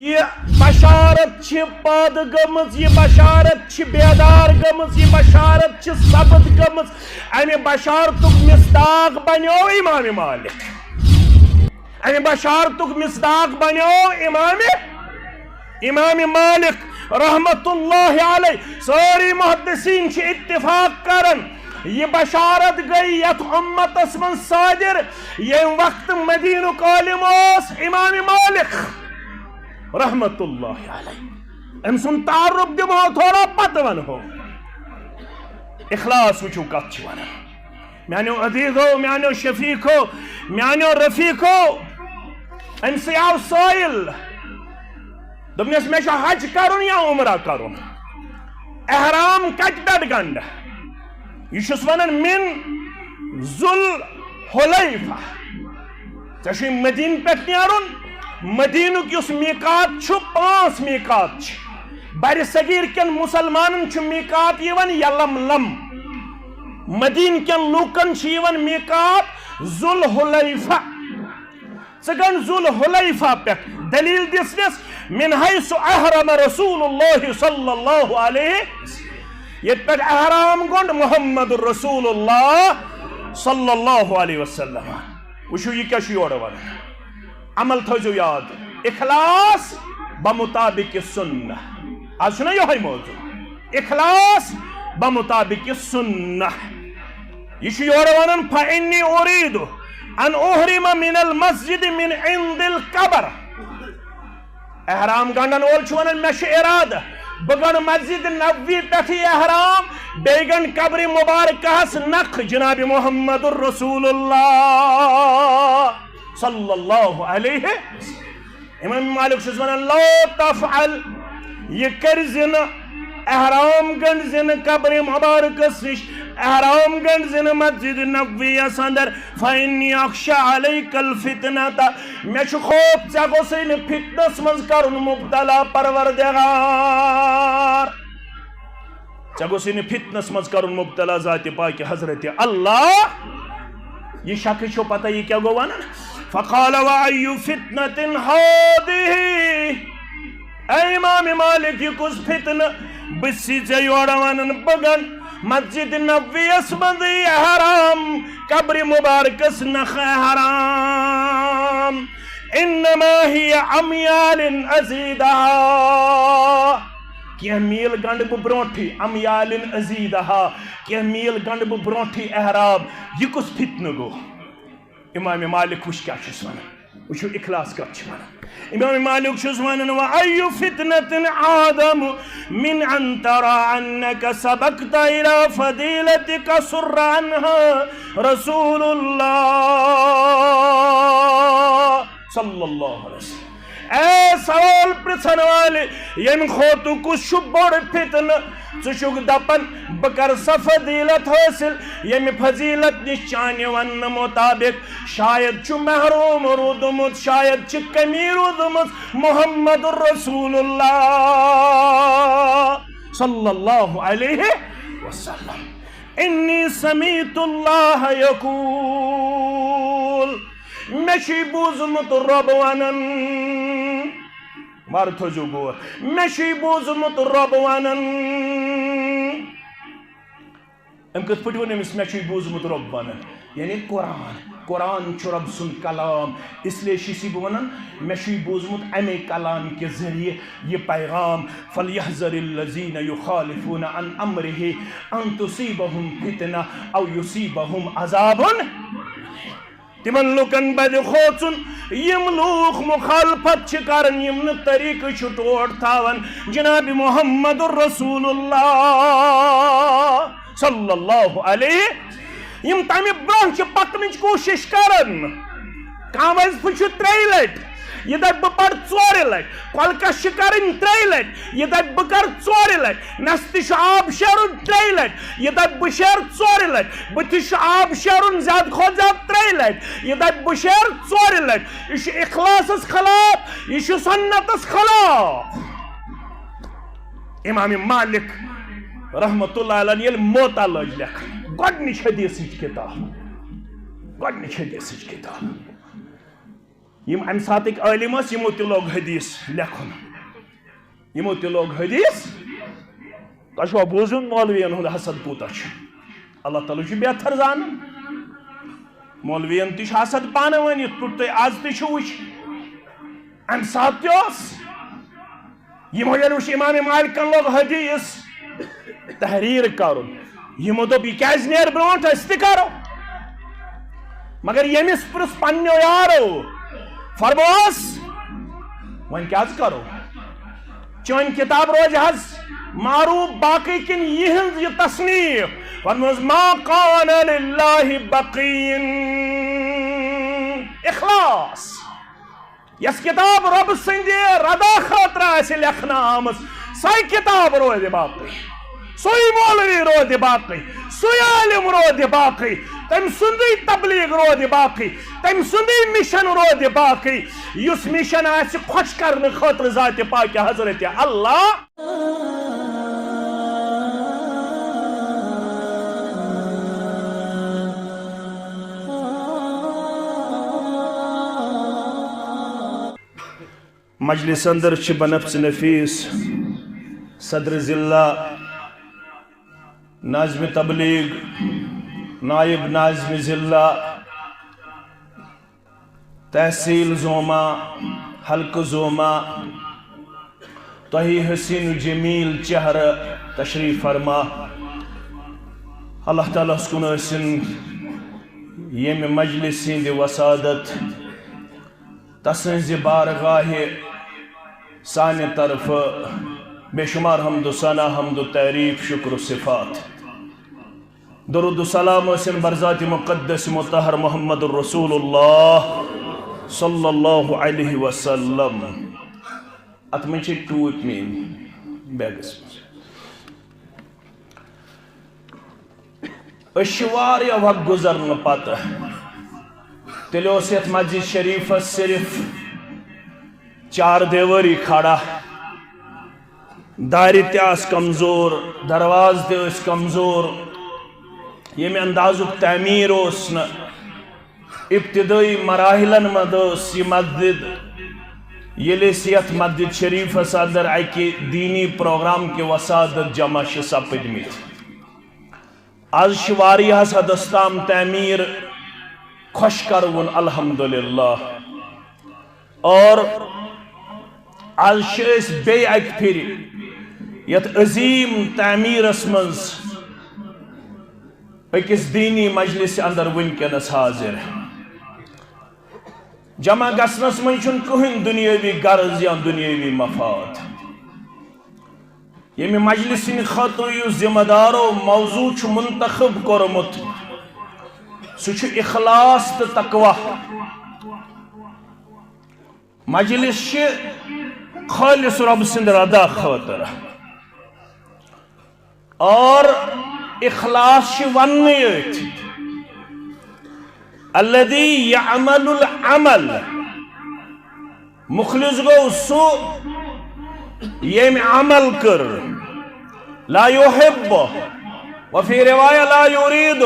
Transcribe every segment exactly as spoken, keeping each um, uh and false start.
یہِ بشارت چھِ پٲدٕ گٔمٕژ، یہِ بشارت چھِ بیدار گٔمٕژ، یہِ بشارت چھِ ثبت گٔمٕژ۔ امہِ بشارتُک مصداق بنیو امام مالک۔ امہِ بشارتُک مصداق بنیو امام، امام مالک رحمت اللہ علیہ۔ سٲری محدثین چھِ اتفاق کران، یہِ بشارت گٔے یتھ امتس منٛز صادر، ییٚمہِ وقتہٕ مدینُک عالم اوس امام مالک رحمت اللہ علیہ۔ أمۍ سُنٛد تعارُف دِمو تھوڑا، پتہٕ ونہو۔ اخلاص وٕچھِو کتھ چھِ ونان۔ میانیو عزیزو، میانیو شفیقو، میانیو رفیقو، أمۍ سٕے آو سٲیِل۔ دوٚپنَس، "مےٚ چھُ حج کرُن یا عمرہ کرُن؟ احرام کتہِ پٮ۪ٹھ گنڈٕ؟" یہِ چھُس ونان، "من ذوالحلیفہ۔" ژےٚ چھُے مدینہٕ پٮ۪ٹھ نیرُن۔ مدینُک یُس میقات چھُ، پانٛژھ میقات چھِ۔ برِ صغیر کٮ۪ن مسلمانن چھُ میقات یِوان یلملم۔ مدینہٕ کٮ۪ن لوٗکن چھُ یِوان میقات ذوالحلیفہ۔ ژٕ گنڈ ذوالحلیفہ پٮ۪ٹھ۔ دلیل دِژنس، "من حیث احرم رسول اللہ صلی اللہ علیہ"، ییٚتہِ پٮ۪ٹھ احرام گنڈ محمد رسول اللہ صلی اللہ علیہ وسلم۔ وٕچھِو، یہِ کیٛاہ چھُ یورٕ وَنان۔ عمل تھٲیزیو یاد، اخلاص بمطابق سنہ۔ آز چھُنہ یِہوٚے موضوع، اخلاص بمطابق سنہ۔ یہِ چھُ یورٕ وَنان، "فإنی أرید أن أحرم من المسجد من عند القبر۔" احرام گنڈن وول چھُ ونان، "مےٚ چھُ ارادٕ، بہٕ گنڈٕ مسجد نبوی پٮ۪ٹھٕے احرام، بیٚیہِ گنڈٕ قبرِ مبارکہس نکھ جناب محمد رسول اللہ صلی اللہ علیہ وسلم۔" امام مالک چھُس ونان، "لا تفعل، یہِ کٔرۍ زِ نہٕ، احرام گنڈ زِ نہٕ قبرِ مبارکس نِش، احرام گنڈ زِ نہٕ مسجد نبویس اندر، فإنی أخشی علیک الفتنة، مےٚ چھُ خوف ژےٚ گوٚژھے نہٕ فتنس منٛز کرُن مبتلا پروردگار۔" ژےٚ گوٚژھے نہٕ فتنس منٛز کرُن مبتلا ذاتِ پاکہِ حضرت اللہ۔ یہِ شخص چھو پتہ یہِ کیٛاہ گوٚو ونان؟ فقال وأي فتنة هذه؟ اے امام مالک، یہِ کُس فتنہٕ؟ بہٕ چھُسے ژےٚ یورٕ ونان، بہٕ گنڈٕ مسجد نبویس منٛزٕے احرام، قبرِ مبارکس نکھ احرام۔ انما هي أميال أزيدها۔ کینٛہہ میٖل گنڈٕ بہٕ برونٹھٕے، أميال أزيدها، کینٛہہ میٖل گنڈٕ بہٕ برونٹھٕے احرام۔ یہِ کُس فتنہٕ گوٚو؟ امام مالک وٕچھ کیٛاہ چھُس ونان، وٕچھِو اخلاص کتھ چھِ ونان۔ امام مالک چھُس ونان، وأي فتنة أعظم من أن ترى أنك سبقت إلى فضيلة قصر عنها رسول الله صلی اللہ علیہ وسلم۔ اے سوال پرژھن والہِ، ییٚمہِ کھۄتہٕ کُس چھُ بوٚڑ فتنہٕ؟ ژٕ چھُکھ دپان بہٕ کرٕ سۄ فضیلت حٲصِل، ییٚمہِ فضیلت نِش چانہِ وننہٕ مطابق شاید چھُ محروم روٗدمُت، شاید چھِ کمی روٗدمٕژ محمد رسول اللہ صلی اللہ علیہ وسلم۔ انی سمعت اللہ یقول، مےٚ چھُے بوٗزمُت رۄب ونان، وارٕ تھٲوزیو غور، مےٚ چھُے بوٗزمُت رۄب ونان۔ أمۍ کِتھ پٲٹھۍ ووٚن أمِس، مےٚ چھُے بوٗزمُت رۄب ونان؟ یعنی قرآن، قرآن چھُ رۄب سُنٛد کلام، اس لیے چھُس یہِ بہٕ ونان، مےٚ چھُے بوٗزمُت امے کلام کہِ ذٔریعہٕ یہِ پیغام، فلیحذر الذین یخالفون عن امرہ ان تصیبہم فتنہ او یصیبہم عذاب۔ تِمن لوٗکن پزِ کھوژُن، یِم لوٗکھ مخالفت چھِ کران، یِم نہٕ طریٖقہٕ چھِ ٹوٹھ تھاوان جناب محمد رسول اللہ صلی اللہ علیہ، یِم تمہِ برونٛہہ چھِ پکنٕچ کوٗشش کران۔ کانٛہہ وظیفہٕ چھُ ترٛیہِ لٹہِ، یہِ دپہِ بہٕ پرٕ ژورِ لٹہِ، کۄلکس چھِ کرٕنۍ ترٛیہِ لٹہِ، یہِ دپہِ بہٕ کرٕ ژورِ لٹہِ، نستہِ چھُ آب شیرُن ترٛیہِ لٹہِ، یہِ دپہِ بہٕ شیرٕ ژورِ لٹہِ، بٕتھِس چھُ آب شیرُن زیادٕ کھۄتہٕ زیادٕ ترٛیہِ لٹہِ، یہِ دپہِ بہٕ شیرٕ ژورِ لٹہِ۔ یہِ چھُ اخلاصس خلاف، یہِ چھُ سنتس خلاف۔ امام مالک رحمت اللہ علیہ ییٚلہِ موطا لٲج لیکھٕنۍ، گۄڈنِچ حدیثٕچ کتاب، گۄڈنِچ حدیثٕچ کتاب، یِم امہِ ساتٕکۍ عٲلِم ٲسۍ، یِمو تہِ لوگ حدیث لیکھُن۔ یِمو تہِ لوگ حدیث۔ تۄہہِ چھُوا بوٗزمُت مولوِین ہُنٛد حسد کوٗتاہ چھُ؟ اللہ تعالیٰ چھُ بہتر زانان۔ مولوِین تہِ چھُ حسد پانہٕ ؤنۍ، یِتھ پٲٹھۍ تُہۍ از تہِ چھِو وٕچھ۔ امہِ ساتہٕ تہِ اوس۔ یِمو ییٚلہِ وٕچھ امام مالکن لوگ حدیث تحریر کرُن، یِمو دوٚپ، "یہِ کیازِ نیرِ برونٛٹھ؟ أسۍ تہِ کرو۔" مگر ییٚمِس پرُژھ پننیو یارو، فرموس، "وۄنۍ کیازِ کرو؟ چٲنۍ کِتاب روزِ حظ معروف باقٕے کِنہٕ یِہٕنٛز یہِ تصنیف؟" فرموس، "ما کان للہ بقین۔" اخلاص۔ یۄس کِتاب رۄب سٕنٛدِ رضا خٲطرٕ آسہِ لیکھنہٕ آمٕژ، سۄے کِتاب روزِ باقٕے، سُے مولوی روزِ باقٕے، سُے عٲلِم روزِ باقٕے، تٔمۍ سُنٛدٕے تبلیغ روزِ باقٕے، تٔمۍ سُنٛدٕے مِشن روزِ باقٕے، یُس مِشن آسہِ خۄش کرنہٕ خٲطرٕ ذاتِ پاکہِ حضرت اللہ۔ مجلس اندر چھِ بنفس نفیس صدر ضلع، ناظم تبلیغ، نائب ناظم ضلع، تحصیل زوما، حلقہٕ زوما، تۄہہِ حسین و جمیل چہرٕ تشریف فرما۔ اللہ تعالیٰ ہس کُن ٲسِن ییٚمہِ مجلس ہٕنٛدِ وسادت، تسٕنٛزِ بارگاہہِ سانہِ طرفہٕ بے شمار حمد و ثنا، حمد و تعریف، شکر و صفات۔ درود و سلام ٲسِن بر ذاتِ مقدس مطہر محمد رسول اللہ صلی اللہ علیہ وسلم۔ اتھ منٛز چھِ ٹوٗپۍ میٲنۍ بیگس منٛز۔ أسۍ چھِ واریاہ وقت گُزرنہٕ پتہٕ، تیٚلہِ اوس یتھ مسجد شریفس صرف چار دیوٲری کھڑا۔ دارِ تہِ آسہٕ کمزور، دروازٕ تہِ ٲسۍ کمزور، ییٚمہِ اندازُک تعمیٖر اوس نہٕ۔ ابتدٲیی مراحلن منٛز ٲس یہِ مسجد، ییٚلہِ أسۍ یتھ مسجد شریفس اندر اکہِ دینی پروگرام کہِ وسادت جمع چھِ سپٕدمٕتۍ۔ از چھِ واریاہس حدس تام تعمیٖر خۄش کروُن، الحمدللہ۔ اور از چھِ أسۍ بیٚیہِ اکہِ پھِرِ یتھ عظیٖم تعمیٖرس منٛز أکِس دینی مجلس اندر وٕنکیٚنس حاضر۔ جمع گژھنس منٛز چھُنہٕ کٕہٕنۍ دُنیٲوی غرض یا دُنیٲوی مفاد۔ ییٚمہِ مجلس ہٕنٛدِ خٲطرٕ یُس ذمہ دارو موضوع چھُ منتخب کوٚرمُت، سُہ چھُ اخلاص تہٕ تقوی۔ مجلس چھِ خٲلص رۄب سٕنٛدِ رضا خٲطرٕ۔ اور اخلاص چھِ وننٕے یٲتۍ۔ الذي يعمل العمل۔ مخلص گوٚو سُہ ییٚمۍ عمل کٔر۔ لا يحب۔ وفي رواية لا يريد۔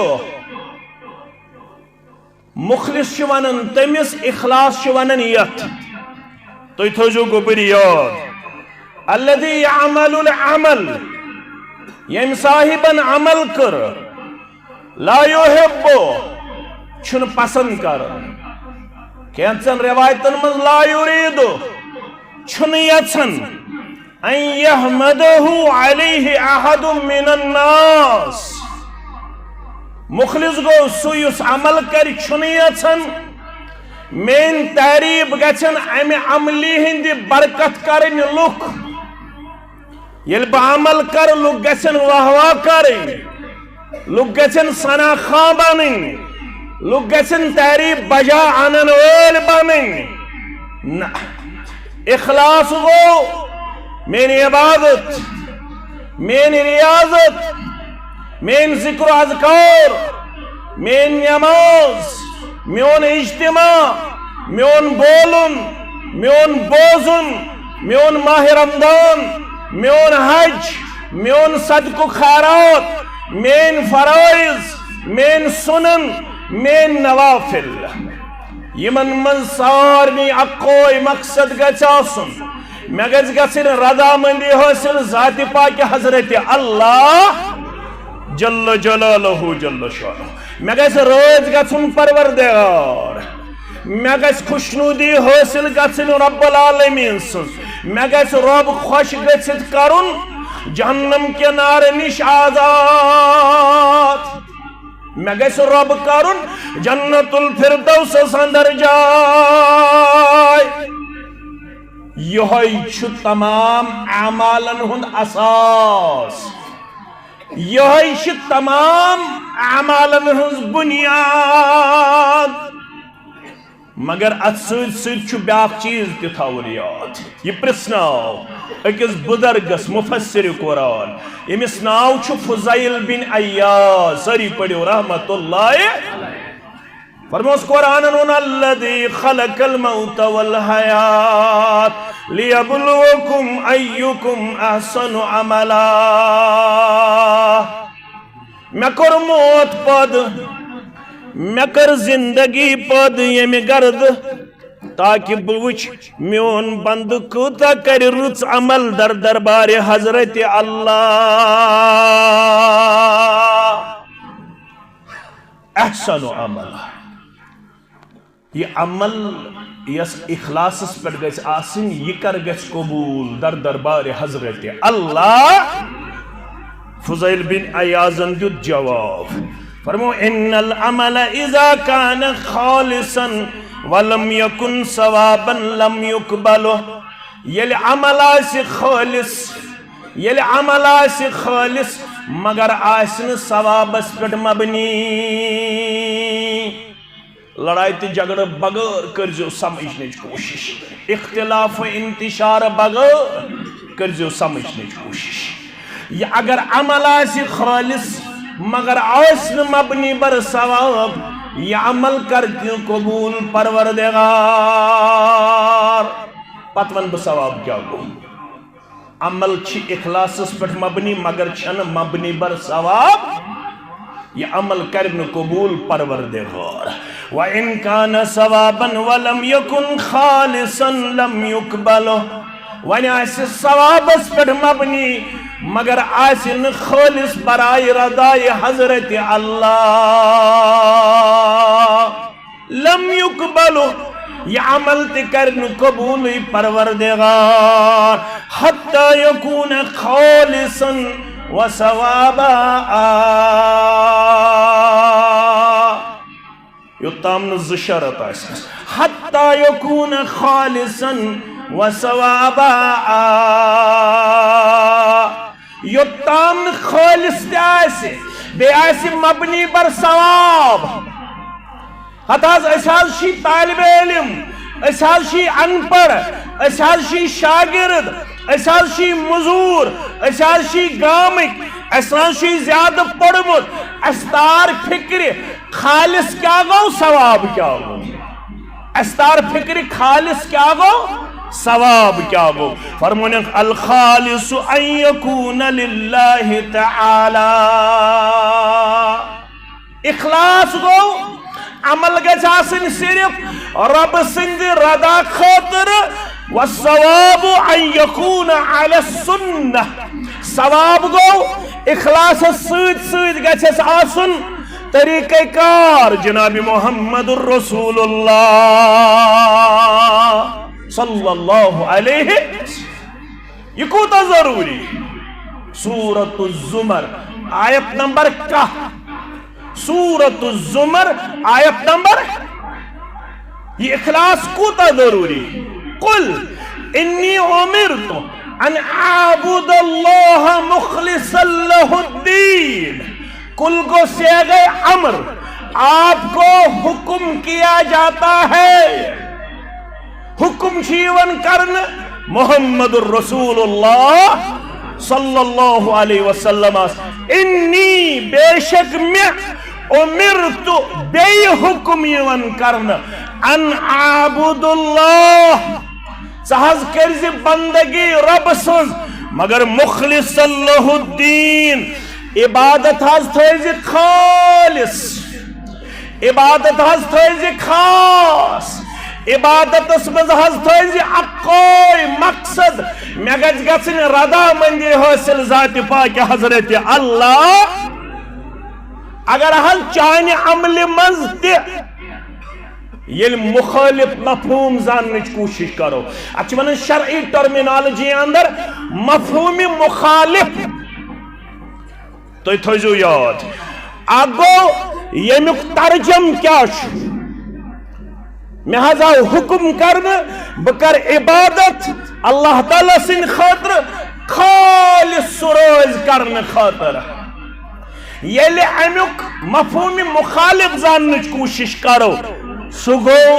مخلص چھِ ونان تٔمِس، اخلاص چھِ ونان یتھ۔ تُہۍ تھٲوزیو گوٚبٕرۍ یاد۔ الذي يعمل العمل، ییٚمۍ صاحبن عمل کٔر، لا يحب، چھُنہٕ پسند کران۔ کینٛژن رٮ۪وایتن منٛز لا يريد، چھُنہٕ یژھان۔ أن يحمده عليه أحد من الناس۔ مخلص گوٚو سُہ یُس عمل کرِ، چھُنہٕ یژھان میٲنۍ تعریف گژھن امہِ عملی ہٕنٛدِ برکت کرٕنۍ لُکھ۔ ییٚلہِ بہٕ عمل کرٕ، لُکھ گژھن واہ واہ کرٕنۍ۔ لُکھ گژھن ثنا خواں بنٕنۍ، لُکھ گژھن تعریف بجا انن وٲلۍ بنٕنۍ۔ نہ، اخلاص گوٚو میٲنۍ عبادت، میٲنۍ ریاضت، میٲنۍ ذکر و اذکار، میٲنۍ نماز، میون اجتماع، میون بولُن، میون بوزُن، میون ماہ رمضان، میون حج، میون صدقہٕ خیرات، میٲنۍ فرائض، میٲنۍ سنن، میٲنۍ نوافل۔ یِمن منٛز سارنٕے اکوے مقصد گژھِ آسُن۔ مےٚ گژھِ گژھٕنۍ رضامندی حٲصِل ذاتِ پاکہِ حضرت اللہ جل جلالہ جل شانہ۔ مےٚ گژھِ رٲضۍ گژھُن پروردگار۔ مےٚ گژھِ خۄشنودی حٲصِل گژھٕنۍ رب العالمین سٕنٛز۔ مےٚ گژھِ رب خۄش گٔژھِتھ کرُن جہنم کہِ نارٕ نِش آزاد۔ مےٚ گژھِ رۄب کرُن جنت الفردوسس اندر جاے۔ یہوے چھُ تمام اعمالن ہُنٛد اساس۔ یہوے چھِ تمام اعمالن ہٕنٛز بنیاد۔ مگر اتھ سۭتۍ سۭتۍ چھُ بیاکھ چیٖز تہِ تھاوُن یاد۔ یہِ پرٛژھناو أکِس بُزرگس مفسر قرآن، ییٚمِس ناو چھُ فضیل بن عیاض۔ سٲری پٔرِو رحمت اللہ۔ فرموس قرآنن ووٚن، "الذی خلق الموت والحیات لیبلوکم ایکم احسن عملا۔" مےٚ کوٚر موت پٲدٕ، مےٚ کٔر زندگی پٲدٕ ییٚمہِ غرضہٕ، تاکہِ بہٕ وٕچھ میون بندٕ کوٗتاہ کرِ رٕژ عمل در دربارِ حضرت اللہ۔ احسن عمل۔ یہِ عمل یس اخلاصس پٮ۪ٹھ گژھِ آسٕنۍ، یہِ کر گژھِ قبول در دربارِ حضرت اللہ؟ فضیل بن عیاضن دیُت جواب، فرمو، "ان العمل اذا کان خالصا ولم یکن ثوابا لم یقبلہ۔" ییٚلہِ عمل آسہِ خٲلص، ییٚلہِ عمل آسہِ خٲلص مگر آسہِ نہٕ ثوابس پٮ۪ٹھ مبنی، لڑاے تہٕ جھگڑٕ بغٲر کٔرزیو سمجھنٕچ کوٗشش، اختلاف و انتشار بغٲر کٔرزیو سمجھنٕچ کوٗشش۔ یہِ اگر عمل آسہِ خٲلص مگر آسہِ نہٕ مبنی بر ثواب، یہِ عمل کر تہِ قبول پروردگار۔ پتہٕ ونہٕ بہٕ ثواب کیٛاہ گوٚو۔ عمل چھِ اخلاصس پٮ۪ٹھ مبنی مگر چھنہٕ مبنی بر ثواب۔ یہِ عمل کرِ نہٕ قبول پروردگار۔ وَإِن كَانَ ثَوَابًا وَلَمْ يَكُنْ خَالِصًا لَمْ يُقْبَلْ۔ وۄنۍ آسہِ ثوابس پٮ۪ٹھ مبنی مگر آسہِ نہٕ خٲلص برائے رضائے حضرت اللہ۔ لم یقبل، یہِ عمل تہِ کرِ نہٕ قبوٗلٕے پروردگار، حتی یکون خالصا و ثوابا۔ یوٚتام نہٕ زٕ شرط آسنس، حتی یکون خالصا و ثوابا۔ یوٚتام نہٕ خٲلِص تہِ آسہِ، بیٚیہِ آسہِ مبنی بر ثواب۔ ہتہٕ حظ، أسۍ حظ چھِ طالب علم، أسۍ حظ چھِ ان پڑھ، أسۍ حظ چھِ شاگرد، أسۍ حظ چھِ مزوٗر، أسۍ حظ چھِ گامٕکۍ، اَسہِ نہ حظ چھُ زیادٕ پوٚرمُت، اَسہِ تار فِکرِ خالص کیٛاہ گوٚو، ثواب کیٛاہ گوٚو۔ اَسہِ تار فِکرِ خالص کیٛاہ گوٚو، ثواب کیٛاہ گوٚو۔ فرمونکھ، الخالص ان یکون للہ تعالی۔ اخلاص گوٚو، عمل گژھِ آسٕنۍ صرف رب سٕنٛدِ رضا خٲطرٕ۔ والثواب ان یکون علی السنہ۔ ثواب گوٚو، اخلاصس سۭتۍ سۭتۍ گژھٮ۪س آسُن طریقہ کار جناب محمد رسول اللہ صلی اللہ علیہ۔ یہِ کوٗتاہ ضروٗری؟ سورۃ الزمر، آیت نمبر کاہ۔ سورۃ الزمر، آیت نمبر، یہِ اخلاص کوٗتاہ ضروٗری؟ قل انی امرت ان اعبد اللہ مخلصا لہ الدین۔ قل گو صیغہ امر، آپ کو حکم کیا جاتا ہے۔ حکم چھُ یِوان کرنہٕ محمد رسول اللہ صلی اللہ علیہ وسلمس، انی، بے شک مےٚ، امرت، بیٚیہِ حکم یِوان کرنہٕ، ان اعبد اللہ، ژٕ حظ کٔرزِ بندگی رب سٕنٛز، مگر مخلصا لہ الدین، عبادت حظ تھٲیزِ خالص۔ عبادت حظ تھٲیزِ خاص، عبادتس منٛز حظ تھٲیزِ اکوے مقصد، مےٚ گژھِ گژھٕنۍ رضامندی حٲصِل ذاتِ پاکہِ حضرت اللہ۔ اگر حظ چانہِ عملہِ منٛز تہِ ییٚلہِ مُخٲلِف مفہوٗم زاننٕچ کوٗشِش کرو، اتھ چھِ ونان شرعی ٹرمینالوجی اندر مفہوٗمِ مُخالِف۔ تُہۍ تھٲیزیو یاد، اکھ گوٚو ییٚمیُک ترجم کیٛاہ چھُ۔ مےٚ حظ آو حُکم کرنہٕ، بہٕ کرٕ عبادت اللہ تعالیٰ سٕنٛدِ خٲطرٕ، خالص سُہ رٲضۍ کرنہٕ خٲطرٕ۔ ییٚلہِ امیُک مفہوٗمِ مُخالِف زاننٕچ کوٗشِش کرو، سُہ گوٚو،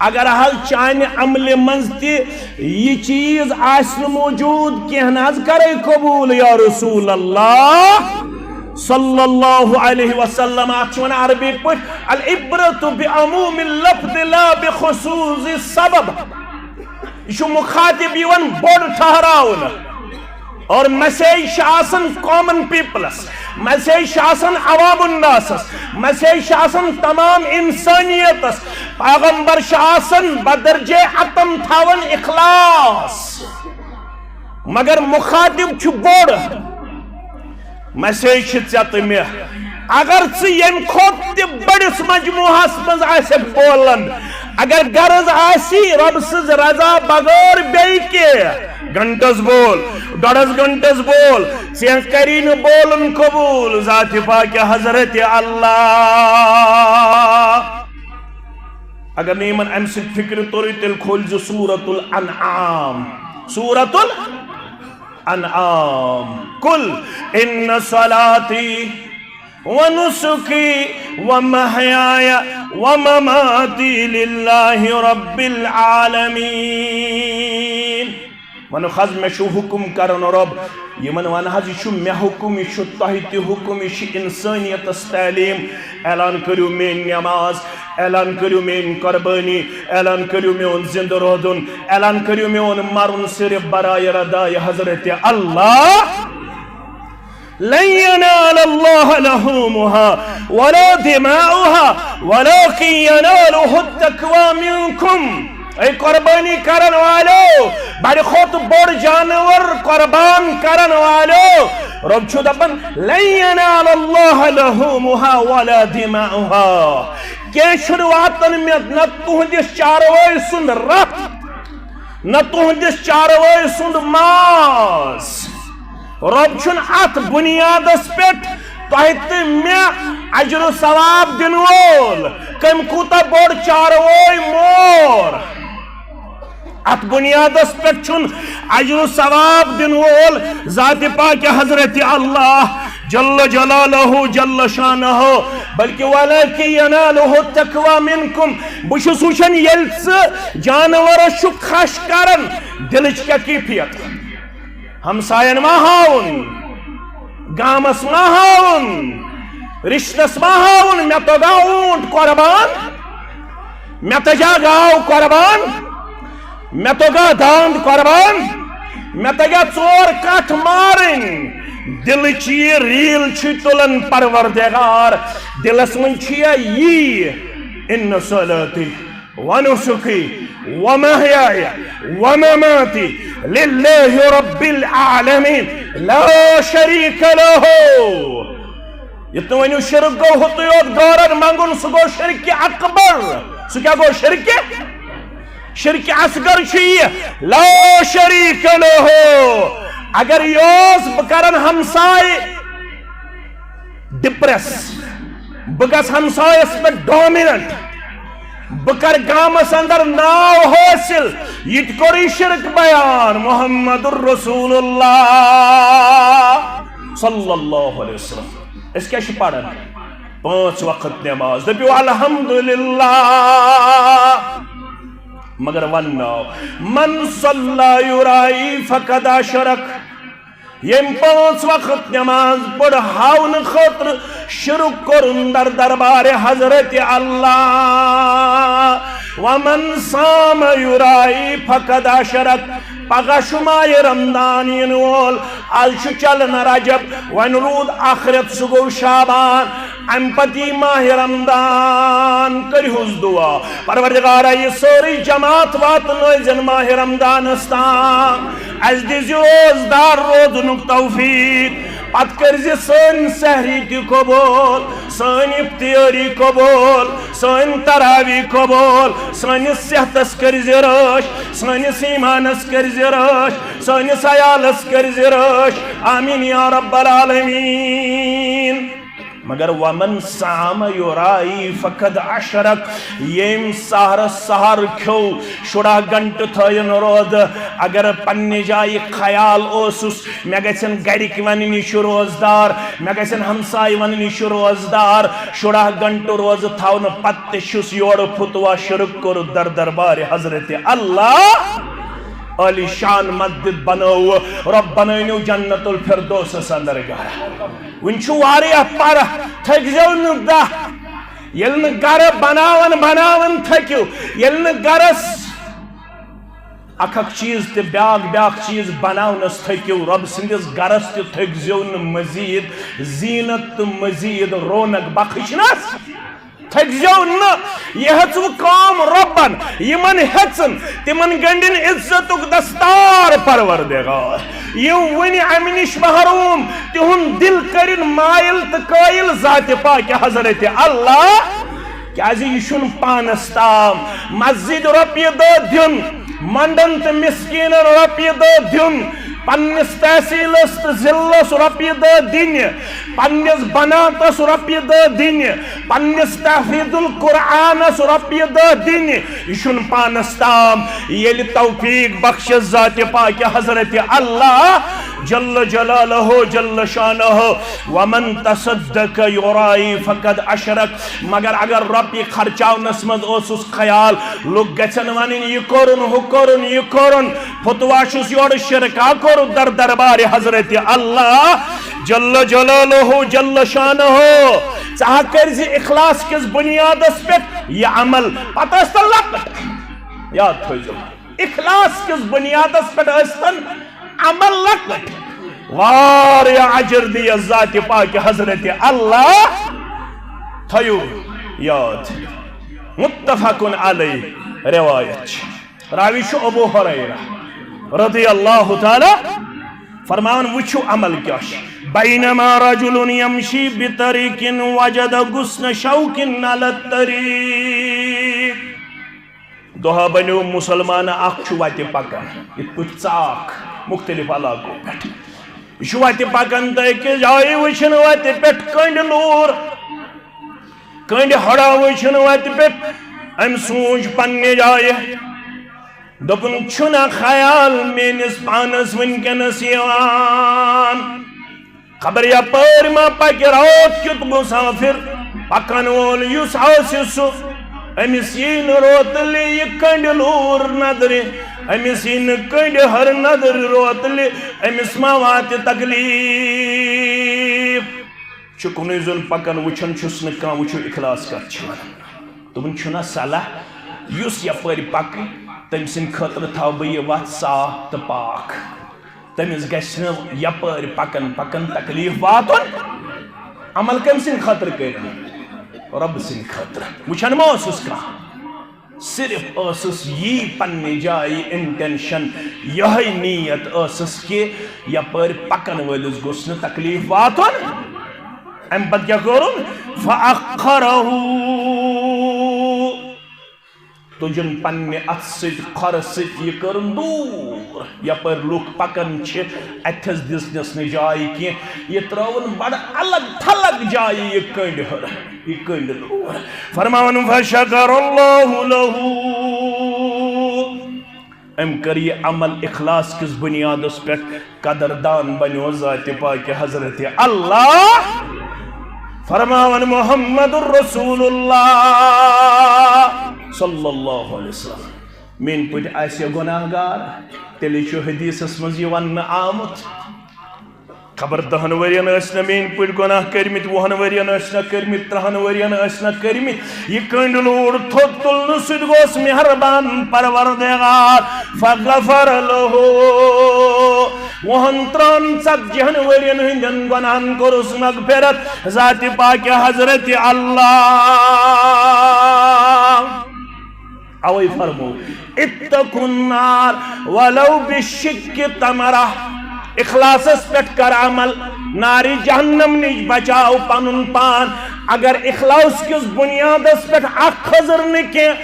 اگر حظ چانہِ عملہِ منٛز تہِ یہِ چیٖز آسہِ نہٕ موجود، کینٛہہ نہ حظ کرے قبوٗل یا رسول اللہ صلی اللہ علیہ وسلم۔ اتھ چھِ ونان عربی پٲٹھۍ العبرة بعموم اللفظ لا بخصوص السبب۔ یہِ چھُ مُخاطب یِوان بوٚڑ ٹھہراونہٕ۔ اور میسیج چھِ آسان کامن پیپلس، میسیج چھِ آسان عوام الناسس، میسیج چھِ آسان تمام انسانیتس۔ پیغمبر چھِ آسان بدرجے اتم تھاوان اخلاص، مگر مُخاطب چھُ بوٚڑ۔ میسیج چھِ ژےٚ تہٕ مےٚ۔ اگر ژٕ ییٚمہِ کھۄتہٕ تہِ بٔڑِس مجموعس منٛز آسکھ بولان، اگر غرض آسی رۄب سٕنٛز رضا بغٲر بیٚیہِ کینٛہہ، گھنٹس بول، ڈۄڈس گھنٹس بول، ژےٚ کری نہٕ بولُن قبوٗل ذاتِ پاکہِ حضرت اللہ۔ اگر نہٕ یِمن امہِ سۭتۍ فکرِ توٚرُے، تیٚلہِ کھولۍ زِ سورۃ الانعام۔ سورۃ الانعام۔ قل ان صلاتی ونسکی ومحیای ومماتی للہ رب العالمین۔ ونُکھ حظ، مےٚ چھُ حُکُم کران رۄب۔ یِمن ون حظ، یہِ چھُ مےٚ حُکُم، یہِ چھُ تۄہہِ تہِ حُکُم، یہِ چھِ انسٲنیتس تعلیٖم۔ اعلان کٔرِو میٲنۍ نٮ۪ماز، اعلان کٔرِو میٲنۍ قۄربٲنی، اعلان کٔرِو میون زِندٕ روزُن، اعلان کٔرِو میون مرُن صرف برایہِ رضایہِ حضرت اللہ۔ لن ينال الله لحومها ولا دماؤها ولكن يناله التقوى منكم۔ اے قربانی کرن والو، بڑِ کھۄتہٕ بوٚڑ جانور قربان کرن والو، رۄب چھُ دپان، لن ينال الله لحومها ولا دماؤها۔ کینٛہہ چھُنہٕ واتان مےٚ نہ تُہنٛدِس چاروٲے سُنٛد رتھ، نہ تُہنٛدِس چاروٲے سُنٛد ماز۔ رۄب چھُنہٕ اتھ بُنیادس پٮ۪ٹھ تۄہہِ تہٕ مےٚ اجر و ثواب دِنہٕ وول۔ کٔمۍ کوٗتاہ بوٚڑ چاروٲے مور۔ اتھ بُنیادس پٮ۪ٹھ چھُنہٕ اجر و ثواب دِنہٕ وول ذاتِ پاکہِ حضرت اللہ جل جلالہ جل شانہ، بلکہ ولکن ینالہ التقوی منکم۔ بہٕ چھُس وٕچھان ییٚلہِ ژٕ جانورس چھُکھ خش کران، دلٕچ کیٛاہ کیفیت؟ ہمساین ما ہاوُن، گامس ما ہاوُن، رشتس ما ہاوُن، مےٚ توٚگا اوٗنٹ قۄربان، مےٚ تجا گاو قۄربان، مےٚ توٚگا داند قۄربان، مےٚ تجا ژور کٹھ مارٕنۍ۔ دلٕچ یہِ ریل چھُ تُلان پروردگار، دلس منٛز چھُ یہِ، ان صلاتی ونسکی ومحیای ومماتی للہ رب العالمین لا شریک لہ۔ یہِ تُہۍ ؤنِو شرک گوٚو ہوٚتُے یوت غٲرن منٛگُن، سُہ گوٚو شرک اکبر۔ سُہ کیٛاہ گوٚو؟ شرک، شرک اصغر چھُ یہِ، لا شریک لہ۔ اگر یہِ اوس، بہٕ کرن ہمسایہِ ڈپریس، بہٕ گژھٕ ہمسایس پٮ۪ٹھ ڈومیننٹ، بہٕ کرٕ گامس اندر ناو حٲصِل۔ یہِ تہِ کوٚرُے شرک بیان محمد رسول اللہ صلی اللہ علیہ وسلم۔ أسۍ کیٛاہ چھِ پران؟ پانٛژھ وقت نماز۔ دٔپِو الحمدللہ۔ مگر ونناو، من صلی یرائی فقد اشرک۔ ییٚمۍ پانٛژھ وقت نماز پٔر ہاونہٕ خٲطرٕ شرک کوٚرُن در دربارِ حضرت اللہ۔ ومن صام يرائي فقد أشرك۔ پگاہ چھُ ماہِ رمضان یِنہٕ وول، از چھُ چلان رجب، وۄنۍ روٗد اکھ رٮ۪تھ، سُہ گوٚو شعبان، امہِ پتہٕ یی ماہِ رمضان۔ کٔرِہُس دُعا، پروردگارا، یہِ سٲرٕے جماعت واتنٲوزٮ۪ن ماہِ رمضانس تام، اسہِ دِزِ روزدار روزنُک توفیق۔ پتہٕ کٔرزِ سٲنۍ سحری تہِ قبول، سٲنۍ افطاری قبول، سٲنۍ تراوی قبول، سٲنِس صحتس کٔرزِ رٲچھ، سٲنِس ایمانس کٔرزِ رٲچھ، سٲنِس عیالس کٔرزِ رٲچھ۔ آمین یا رب العالمین۔ مگر ومن صام يرائي فقد أشرك، ییٚمۍ سحرس سحر کھیوٚو، شُراہ گھنٹہٕ تھٲیِن روزٕ، اگر پننہِ جایہِ خیال اوسُس، مےٚ گژھن گرِکۍ ونٕنۍ، یہِ چھُ روزدار، مےٚ گژھن ہمساے ونٕنۍ، یہِ چھُ روزدار، شُراہ گھنٹہٕ روزٕ تھاونہٕ پتہٕ تہِ چھُس یورٕ فتویٰ شروع کوٚرُتھ در دربارِ حضرت اللہ۔ عالی شان مسجد بنٲو، رۄب بنٲونو جنت الفردوسس اندر گرٕ۔ وُنہِ چھُ واریاہ پرٕ، تھٔکزیو نہٕ دہ۔ ییٚلہِ نہٕ گرٕ بناوان بناوان تھٔکِو، ییٚلہِ نہٕ گرس اکھ اکھ چیٖز تہٕ بیاکھ بیاکھ چیٖز بناونس تھٔکِو، رۄب سٕنٛدِس گرس تہِ تھٔکزیو نہٕ مزید زیٖنت تہٕ مزید رونق بخشنس۔ تھٔکزیو نہٕ، یہِ ہیٚژوٕ کٲم رۄبن، یِمن ہیٚژٕن، تِمن گنٛڈِن عزتُک دستار پروردگار۔ یِم وُنہِ امہِ نِش محروم، تِہُنٛد دِل کٔرِن مایل تہٕ قٲیل ذاتِ پاکہِ حضرت اللہ۔ کیازِ یہِ چھُنہٕ پانس تام۔ مسجد رۄپیہِ دہ دیُن، منڈن تہٕ مسکیٖنن رۄپیہِ دہ دیُن، پننِس تحصیلس تہٕ ضلعس رۄپیہِ دہ دِنہِ، پننِس بناتس رۄپیہِ دہ دِنہِ، پننِس تحفیظ القرآنس رۄپیہِ دہ دِنہِ، یہِ چھُنہٕ پانس تام۔ ییٚلہِ توفیق بخشس ذاتِ پاکہِ حضرت اللہ جل جلالہ جل شانہ، ومن تصدق يرائي فقد أشرك، مگر اگر رۄپیہِ خرچاونس منٛز اوسُس خیال، لُکھ گژھن ونٕنۍ، یہِ کوٚرُن، ہُہ کوٚرُن، یہِ کوٚرُن، فتویٰ چھُس یورٕ شرکا کوٚرُتھ در دربارِ حضرت اللہ جل جلالہ جل شانہ۔ ژٕ ہا کٔرۍ زِ اخلاص کِس بنیادس پٮ۪ٹھ یہِ عمل، پتہٕ ٲسۍ تن لۄکٕٹ، یاد تھٲیزیو، اخلاص کِس بنیادس پٮ۪ٹھ ٲسۍ تن عمل لۄکٕٹ، واریاہ اجر دِیس ذاتِ پاکہِ حضرت اللہ۔ تھٲیِو یاد، متفق علیہ روایت چھِ۔ راوی چھُ ابو ہریرہ رضی اللہ تعالیٰ، فرماوان، وٕچھِو عمل کیٛاہ چھُ۔ بینما رجل یمشی بطریق وجد غصن شوک علی الطریق۔ دۄہا بنیو مُسلمان اکھ چھُ وتہِ پکان، یِتھ پٲٹھۍ ژاکھ مُختٔلِف علاقو پٮ۪ٹھ۔ یہِ چھُ وتہِ پکان تہٕ أکِس جایہِ وٕچھِن وتہِ پٮ۪ٹھ کٔنٛڈۍ لوٗر، کٔنٛڈۍ ہڑا وٕچھِن وتہِ پٮ۪ٹھ۔ أمۍ سوٗنٛچ پننہِ جایہِ، دوٚپُن، چھُنہ خیال میٲنِس پانس وٕنکیٚنس یِوان؟ خبر یپٲرۍ ما پکہِ راتھ کیُتھ مسافر، پکن وول یُس آسہِ سُہ، أمِس یی نہٕ روتلہِ یہِ کٔنٛڈۍ لوٗر نظرِ، أمِس یی نہٕ کٔنٛڈۍ ہر نظرِ روتلہِ، أمِس ما واتہِ تکلیف؟ چھُ کُنُے زوٚن پکان، وٕچھان چھُس نہٕ کانٛہہ، وٕچھِو اخلاص کتھ چھِ ونان۔ دوٚپُن، چھُنہ صلاح، یُس یپٲرۍ پکہِ، تٔمۍ سٕنٛدِ خٲطرٕ تھاوٕ بہٕ یہِ وتھ صاف تہٕ پاک۔ تٔمِس گژھِ نہٕ یپٲرۍ پکان پکان تکلیف واتُن۔ عمل کٔمۍ سٕنٛدِ خٲطرٕ کٔرِو؟ رۄب سٕنٛدِ خٲطرٕ۔ وٕچھان ما اوسُس کانٛہہ؟ صرف ٲسٕس یی پننہِ جایہِ intention، یِہوٚے نیت ٲسٕس کہِ یپٲرۍ پکن وٲلِس گوٚژھ نہٕ تکلیف واتُن۔ امہِ پتہٕ کیٛاہ کوٚرُن؟ فَأَخَّرَهُ۔ تُجُن پننہِ اتھٕ سۭتۍ، کھۄرٕ سۭتۍ یہِ کٔرٕن دوٗر۔ یپٲرۍ لُکھ پکان چھِ، اتھس دِژنس نہٕ جاے کینٛہہ، یہِ ترٲوٕن بڑٕ الگ تھلگ جایہِ یہِ کٔنٛڈۍ ہُر۔ یہِ کٔنٛڈۍ لوٗر۔ فرماوان، فَشَكَرَ اللَّهُ لَهُ۔ أمۍ کٔر یہِ عمل اخلاص کِس بنیادس پٮ۪ٹھ، قدردان بنیو ذاتِ پاکہِ حضرت اللہ۔ فرماوان، محمد رسول اللہ صلی اللہ علیہ وسلم، میٛٲنۍ پٲٹھۍ آسہِ گۄناہ گار، تیٚلہِ چھُ حدیثس منٛز یہِ وننہٕ آمُت، خبر دہن ؤرین ٲسۍ نہ میٲنۍ پٲٹھۍ گۄناہ کٔرمٕتۍ، وُہن ؤرین ٲسۍ نہ کٔرمٕتۍ، ترٛہن ؤرین ٲسۍ نہ کٔرمٕتۍ۔ یہِ کٔنڈۍ لوٗر تھوٚد تُلنہٕ سۭتۍ گوٚوس مہربان پروردگار، فغفر لہو۔ وُہن، ترٛہن، ژتجی ہن ؤرین ہٕنٛدٮ۪ن گۄناہن کوٚرُس مغفرت ذاتِ پاکہِ حضرت اللہ۔ اوے فرمو، اتقوا النار ولو بشق تمرہ۔ اخلاصس پٮ۪ٹھ کر عمل، نارِ جہنم نِش بچاو پنُن پان۔ اگر اخلاص کِس بنیادس پٮ۪ٹھ اکھ خٔزٕر نہٕ کینٛہہ،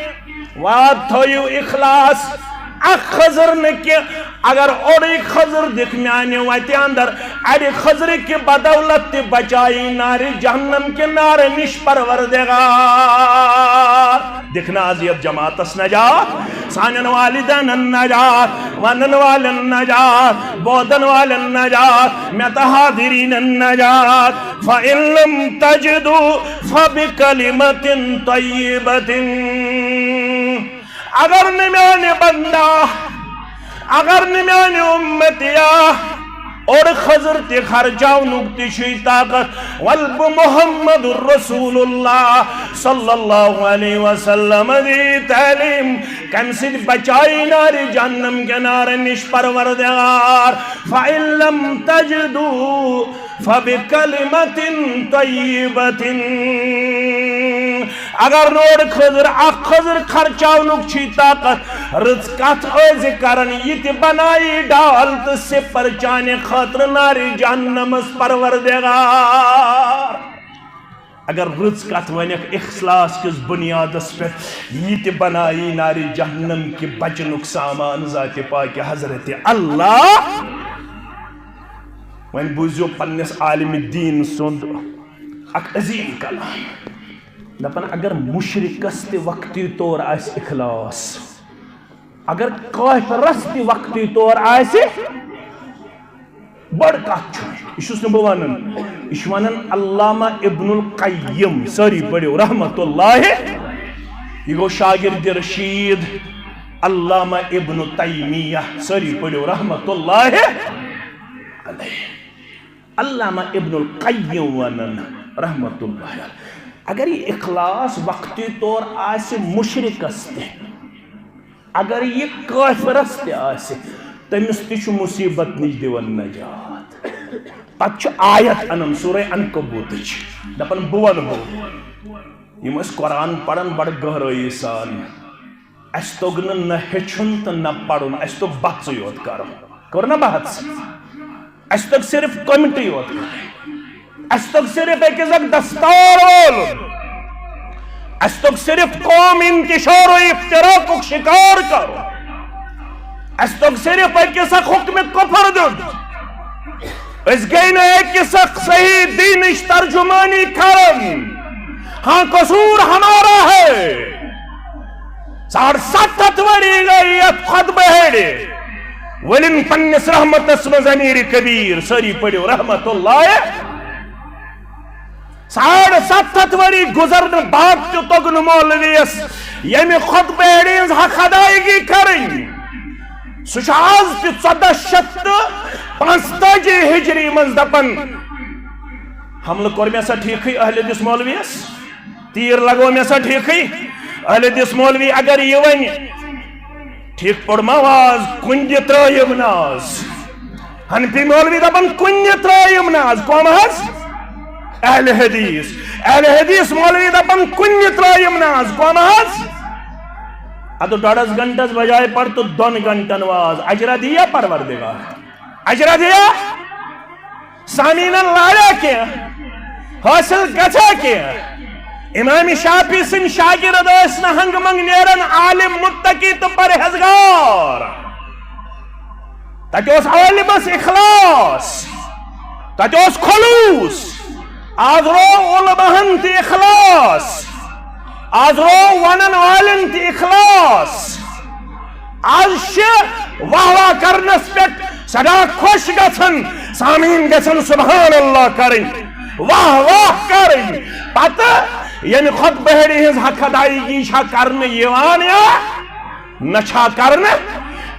واد تھٲیِو اخلاص، اکھ خٔزٕر نہٕ کینٛہہ، اگر اوٚڑٕے خٔزٕر دِکھ میانہِ وتہِ اندر، اڑِ خٔزرِ کہِ بدولت تہِ بچایی نارِ جہنم کہِ نارٕ نِش پروردگار۔ دِکھ نہٕ از یتھ جماعتس نجات، سانٮ۪ن والدینن نجات، ونن والٮ۪ن نجات، بوزن والٮ۪ن نجات، مےٚ تہٕ حاضریٖنن نجات۔ فَإِن لَّمْ تَجِدُوا فَبِكَلِمَةٍ طَيِّبَةٍ۔ اگر نہٕ میانہِ بندا، اگر نہٕ میانہِ اُمتیا، اوٚڑ خٔزٕر تہِ خرچاونُک تہِ چھُے طاقت، ول بہٕ محمد رسول اللہ صلی اللہ علیہ وسلم دی تعلیٖم، کمہِ سۭتۍ بچایی نارِ جہنم کہِ نارٕ نِش پروردگار؟ فَإِن لَّمْ تَجِدُوا فَبِكَلِمَةٍ طَيِّبَةٍ۔ اگر نہٕ اوٚڑ خٔزٕر، اکھ خٔزٕر خرچاونُک چھُے طاقت، رٕژ کتھ ٲسۍ کران، یہِ تہِ بنایی ڈال تہٕ سِپر چانہِ خٲطرٕ نارِ جہنمس پروردگار۔ اگر رٕژ کتھ ونکھ اخلاص کِس بنیادس پٮ۪ٹھ، یہِ تہِ بنایی نارِ جہنم کہِ بچنُک سامان ذاتِ پاکہِ حضرت اللہ۔ وۄنۍ بوٗزِو پننِس عالمِ دیٖن سُنٛد اکھ عظیٖم کلام۔ دپان، اگر مشرکس تہِ وقتی طور آسہِ اخلاص، اگر کافرس تہِ وقتی طور آسہِ، بٔڑ کتھ چھُ، یہِ چھُس نہٕ بہٕ ونان، یہِ چھُ ونان علامہ ابن القیم، سٲری پٔرِو رحمت اللہ، یہِ گوٚو شاگرد رشید علامہ ابن تیمیہ، سٲری پٔرِو رحمت اللہ علیہ۔ علامہ ابن القیم ونان رحمت اللہ علیہ، اگر یہِ اخلاص وقتی طور آسہِ مشرکس تہِ، اگر یہِ کافرس تہِ آسہِ، تٔمِس تہِ چھُ مصیبت نِش دِوان نجات۔ پتہٕ چھُ آیت انان سورہ عنکبوتٕچ، دپان، بہٕ ونہو، یِم ٲسۍ قرآن پران بڑٕ گہرٲیی سان، اسہِ توٚگ نہٕ نہ ہیٚچھُن تہٕ نہ پرُن، اسہِ توٚگ بحثٕے یوت کرُن۔ کوٚر نہ بحث؟ اسہِ توٚگ صرف کوٚمٹی یوت کرٕنۍ۔ اسہِ توٚگ صرف أکِس اکھ دستار وولُن۔ اسہِ توٚگ صرف قوم انتشار و افتراقُک شکار کرُن۔ اسہِ توٚگ صرف أکِس اکھ حکمِ کفر دیُن۔ أسۍ گٔے نہٕ أکِس اکھ صحیح دینٕچ ترجمٲنی کران۔ ہاں، قصور ہمارا ہے۔ ساڑھ ستھ ہتھ ؤری گٔے یتھ خطبہٕ ہیٚرِ۔ ؤلِن پننِس رحمتس منٛز امیر کبیر، سٲری پٔرِو رحمت اللہ۔ ساڑھ ستھ ہتھ ؤری گُزرنہٕ بعد تہِ توٚگ نہٕ مولویس ییٚمہِ خطبہٕ ہیٚرِ ہٕنٛز حق ادایگی کرٕنۍ۔ سُہ چھُ آز تہِ ژۄدہ شیٚتھ تہٕ پانٛژتٲجی ہجری منٛز دپان، حملہٕ کوٚر مےٚ سا ٹھیٖکھٕے اہل حدیث مولویس؟ تیٖر لگوو مےٚ سا ٹھیٖکھٕے؟ اہل حدیث مولوی اگر یہِ وَنہِ، ٹھیٖک پوٚر ما واز؟ کُنہِ تہِ ترٛٲیِم نہٕ آز۔ حنفی مولوی دَپان، کُنہِ ترٛٲیِم نہٕ آز۔ کۄم حظ؟ اہل حدیث۔ اہل حدیث مولوی دَپان، کُنہِ ترٛٲیِم نہٕ آز۔ کۄم حظ؟ اَدٕ ڈۄڈَس گھنٹَس بجایہِ پَر تہٕ دۄن گھنٹَن واز۔ اجرا دِیا پروردگار؟ اجرا دِیا؟ سامعیٖنن لاریا کینٛہہ؟ حٲصِل گژھیا کینٛہہ؟ امام شافعی سٕنٛدۍ شاگرد ٲسۍ نہٕ ہنگہٕ منٛگہٕ نیران، عالم، متقی تہٕ پرہیزگار۔ تتہِ اوس عالمس اخلاص، تتہِ اوس خلوص۔ آز روو علماہن تہِ اخلاص، آز روو ونن والٮ۪ن تہِ اخلاص۔ از چھِ واہ واہ کرنس پٮ۪ٹھ سدا خۄش گژھان، سامعیٖن گژھن سبحان اللہ کرٕنۍ، واہ واہ کرٕنۍ۔ پتہٕ ییٚمہِ خطبہٕ ہیٚرِ ہٕنٛز حق ادایگی چھا کرنہٕ یِوان یا نہ چھا کرنہٕ؟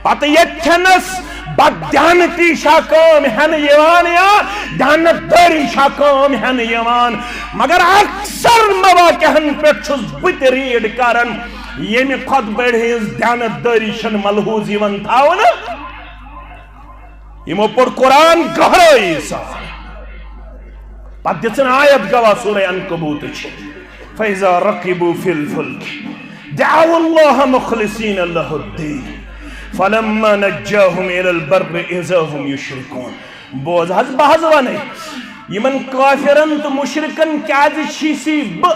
پتہٕ ییٚتہِ کھٮ۪نس پتہٕ دیانتی چھا کٲم ہٮ۪نہٕ یِوان یا دیانت دٲری چھا کٲم ہٮ۪نہٕ یِوان؟ مگر اکثر مواقعن پٮ۪ٹھ چھُس بہٕ تہِ ریڈ کران، ییٚمہِ کھۄتہٕ بٔڑ ہٕنٛز دیانت دٲری چھنہٕ ملحوظ یِوان تھاونہٕ۔ یِمو پوٚر قرآن گہرٲیی سان۔ پتہٕ دِژٕن آیت گواہ سورہ عنکبوتٕچ، فَإِذَا رَكِبُوا فِي الْفُلْكِ دَعَوُا اللَّهَ مُخْلِصِينَ لَهُ الدِّينَ فَلَمَّا نَجَّاهُمْ إِلَى الْبَرِّ إِذَا هُمْ يُشْرِكُونَ۔ بوز حظ، بہٕ حظ وَنَے، یِمن کافرن تہٕ مُشرِکن کیازِ چھِسی بہٕ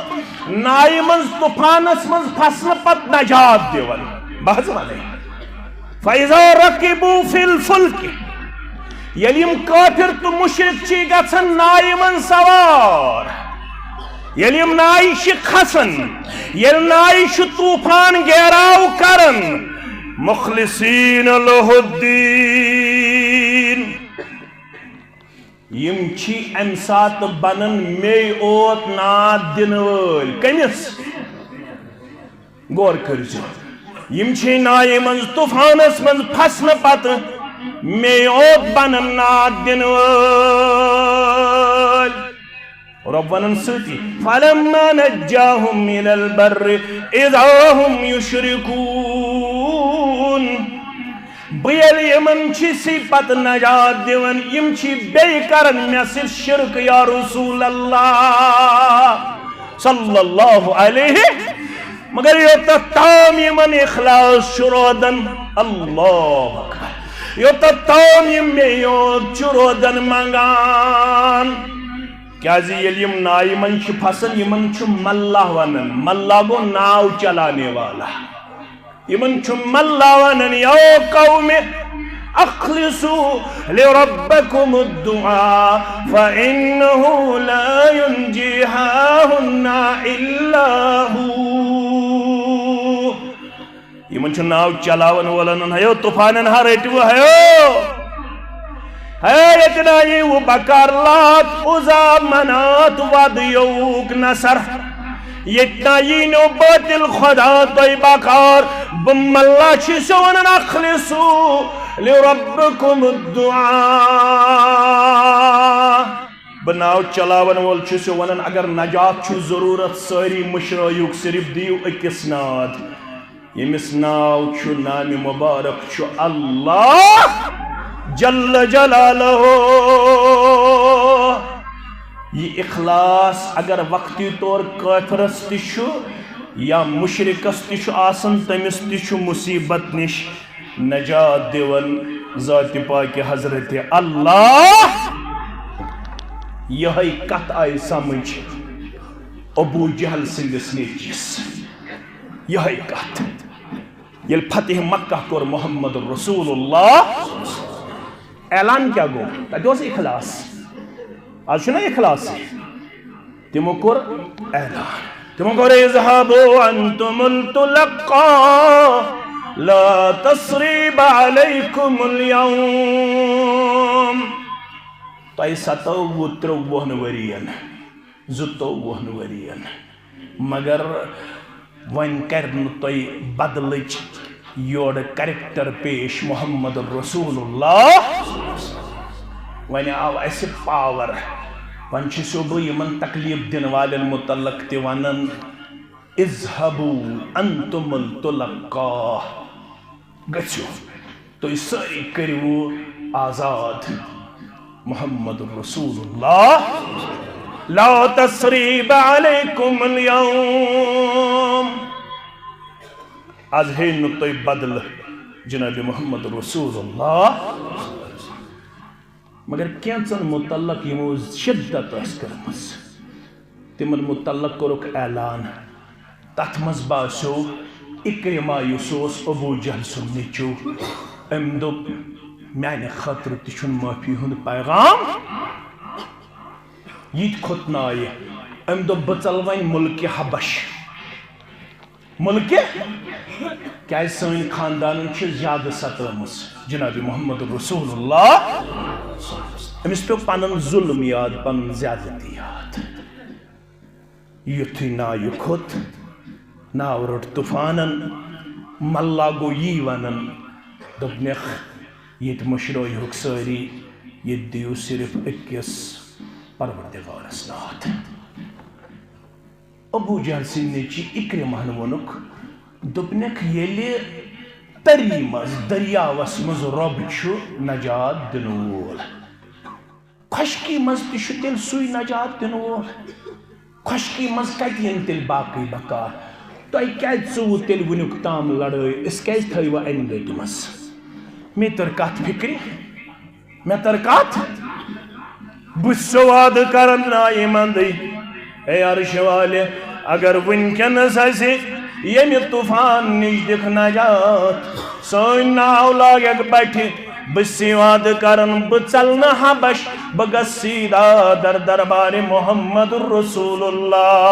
نایہِ منٛز طوفانس منٛز پھسنہٕ پتہٕ نجات دِوان؟ بہٕ حظ وَنَے، فَإِذَا رَكِبُوا فِي الْفُلْكِ، ییٚلہِ یِم کٲفِر تہٕ مُشرِک چھِ گژھان نایہِ منٛز سوار، ییٚلہِ یِم نایہِ چھِ کھسان، ییٚلہِ نایہِ چھُ طوفان گیراو کران، مُخْلِصِينَ لَهُ الدِّينَ، یِم چھِ اَمہِ ساتہٕ بنان مے اوت ناد دِنہٕ وٲلۍ۔ کٔمِس؟ غور کٔرۍزیو۔ یِم چھِ نایہِ منٛز طوفانس منٛز پھسنہٕ پتہٕ مے اوت بنان ناد دِنہٕ وٲلۍ۔ رۄب ونان سۭتی، فَلَمَّا نَجَّاهُمْ إِلَى الْبَرِّ إِذَا هُمْ يُشْرِكُونَ۔ بہٕ ییٚلہِ یِمن چھِسی پتہٕ نجات دِوان، یِم چھِ بیٚیہِ کران مےٚ سۭتۍ شرک یا رسول اللہ صلی اللہ علیہ۔ مگر یوٚتتھ تام یِمن اخلاص چھُ روزان، اللہ اکبر، یوٚتتھ تام یِم مےٚ یوت چھُ روزان منگان۔ کیازِ ییٚلہِ یِم نایہِ منٛز چھِ پھسان، یِمن چھُ ملہ ونان۔ ملہ گوٚو ناو چلانے والا۔ یِمن چھُ ملہ ونان، یا قوم اخلصوا لربكم الدعاء فإنه لا ينجي هاهنا إلا هو۔ یِمن چھُ ناو چلاون وول انان، ہیو طوفانن ہا رٔٹِو، ہیو، ہے ییٚتہِ نہ یِیِو بکار لات، عزا، منات، وَد، یووُک، نصر۔ ییٚتہِ نہ یی نہٕ باطل خدا تۄہہِ بکار۔ بہٕ ملا چھُسو ونان، اخلصوا لربكم الدعاء۔ بہٕ ناو چلاون وول چھُسو ونان، اگر نجات چھُ ضروٗرت، سٲری مٔشرٲیِو، صرف دِیِو أکِس ناد۔ ییٚمِس ناو چھُ، نامِ مُبارک چھُ اللہ جل جلالہ۔ یہِ اخلاص اگر وقتی طور کٲفرس تہِ چھُ یا مُشرِکس تہِ چھُ آسان، تٔمِس تہِ چھُ مُصیبت نِش نجات دِوان ذاتِ پاکِ حضرتِ اللہ۔ یِہے کتھ آیہِ سمجھ ابو جہل سٕنٛدِس نیٚچوِس۔ یِہے کتھ۔ ییٚلہِ فتح مکہ کوٚر محمد رسول اللہ، اعلان کیٛاہ گوٚو؟ تتہِ اوس اخلاص۔ از چھُنہ اخلاص۔ تِمو کوٚر اعلان۔ تِمو کوٚر، اذهبوا انتم الطلقاء لا تثريب عليكم اليوم۔ تۄہہِ ستٲووُ ترٛۆوُہن ؤرین۔ زٕتووُہن ؤرین۔ مگر وۄنۍ کرِ نہٕ تۄہہِ بدلٕچ یورٕ character پیش محمد رسول اللہ۔ وۄنۍ آو اسہِ power۔ وۄنۍ چھُسو بہٕ یِمن تکلیف دِنہٕ والٮ۪ن متعلق تہِ ونان، اذهبوا انتم الطلقاء۔ گٔژھِو، تُہۍ سٲری کٔرِو آزاد۔ محمد رسول اللہ، لا تثریب علیکم اليوم۔ از ہے نہٕ تُہۍ بدلہٕ جناب محمد رسول اللہ۔ مگر کینٛژن متعلق یِمو شدت ٲس کٔرمٕژ، تِمن متعلق کوٚرُکھ اعلان۔ تتھ منٛز باسیو اکرمہ، یُس اوس ابو جہل سُنٛد نیٚچو، أمۍ دوٚپ، "میانہِ خٲطرٕ تہِ چھُنہٕ معٲفی ہُنٛد پیغام یہِ تہِ کھوٚت نایہِ۔" أمۍ دوٚپ، "بہٕ ژلہٕ وۄنۍ ملکہِ حبش۔" ملکہِ، کیازِ سٲنۍ خاندانن چھِ زیادٕ ستٲومٕژ جناب محمد رسول اللہ۔ أمِس پیوٚو پنُن ظلم یاد، پنُن زیادتی یاد۔ یُتھُے نایہِ کھوٚت، ناو روٚٹ طوفانن، ملا گوٚو یی ونان، دوٚپنکھ، ییٚتہِ مٔشرٲیہُکھ سٲری، ییٚتہِ دِیِو صرف أکِس پروردگارس ناد۔ ابو جہل سٕنٛدِ نیٚچِوۍ اکرمہن ووٚنُکھ، دوٚپنکھ، ییٚلہِ تٔری منٛز، دٔریاوس منٛز رۄب چھُ نجات دِنہٕ وول، خۄشکی منٛز تہِ چھُ تیٚلہِ سُے نجات دِنہٕ وول۔ خۄشکی منٛز کتہِ یِن تیٚلہِ باقٕے بکار؟ تۄہہِ کیازِ ژوٗ تیٚلہِ وُنیُک تام لڑٲے؟ أسۍ کیازِ تھٲیوٕ انہِ گٔٹہِ منٛز؟ مےٚ تٔر کتھ فکرِ، مےٚ تٔر کتھ۔ بہٕ چھُسو وعدٕ کران نایہِ مندٕے، اے عرشہِ والہِ، اگر وٕنکیٚنس اسہِ ییٚمہِ طوفان نِش دِکھ نجات، سٲنۍ ناو لاگکھ بٹھِ، بہٕ چھُسے وعدٕ کران، بہٕ ژلہٕ نہٕ حبش، بہٕ گژھٕ سیٖدا در دربارِ محمد رسول اللہ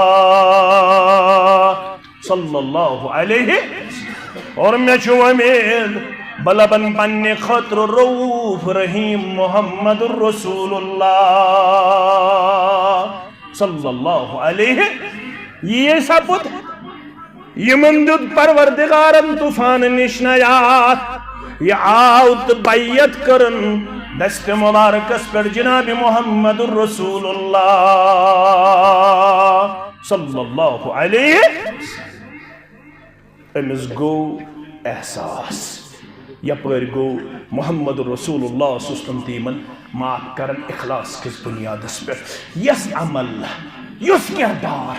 صلی اللہ علیہ۔ اور مےٚ چھُ وۄمید بہٕ لبن پننہِ خٲطرٕ رؤوف رحیم محمد رسول اللہ صلی اللہ علیہ۔ یی سپُد، یِمن دیُت پروردگارن طوفان نِش نجات۔ یہِ آو تہٕ بیعت کٔرٕن دستِ مبارکس پٮ۪ٹھ جناب محمد رسول اللہ صلی اللہ علیہ۔ أمِس گوٚو احساس، یپٲرۍ گوٚو محمد رسول اللہ صلی اللہ علیہ وسلم تہِ یِمن معاف کران اخلاص کِس بُنیادس پٮ۪ٹھ۔ یس عمل، یُس کردار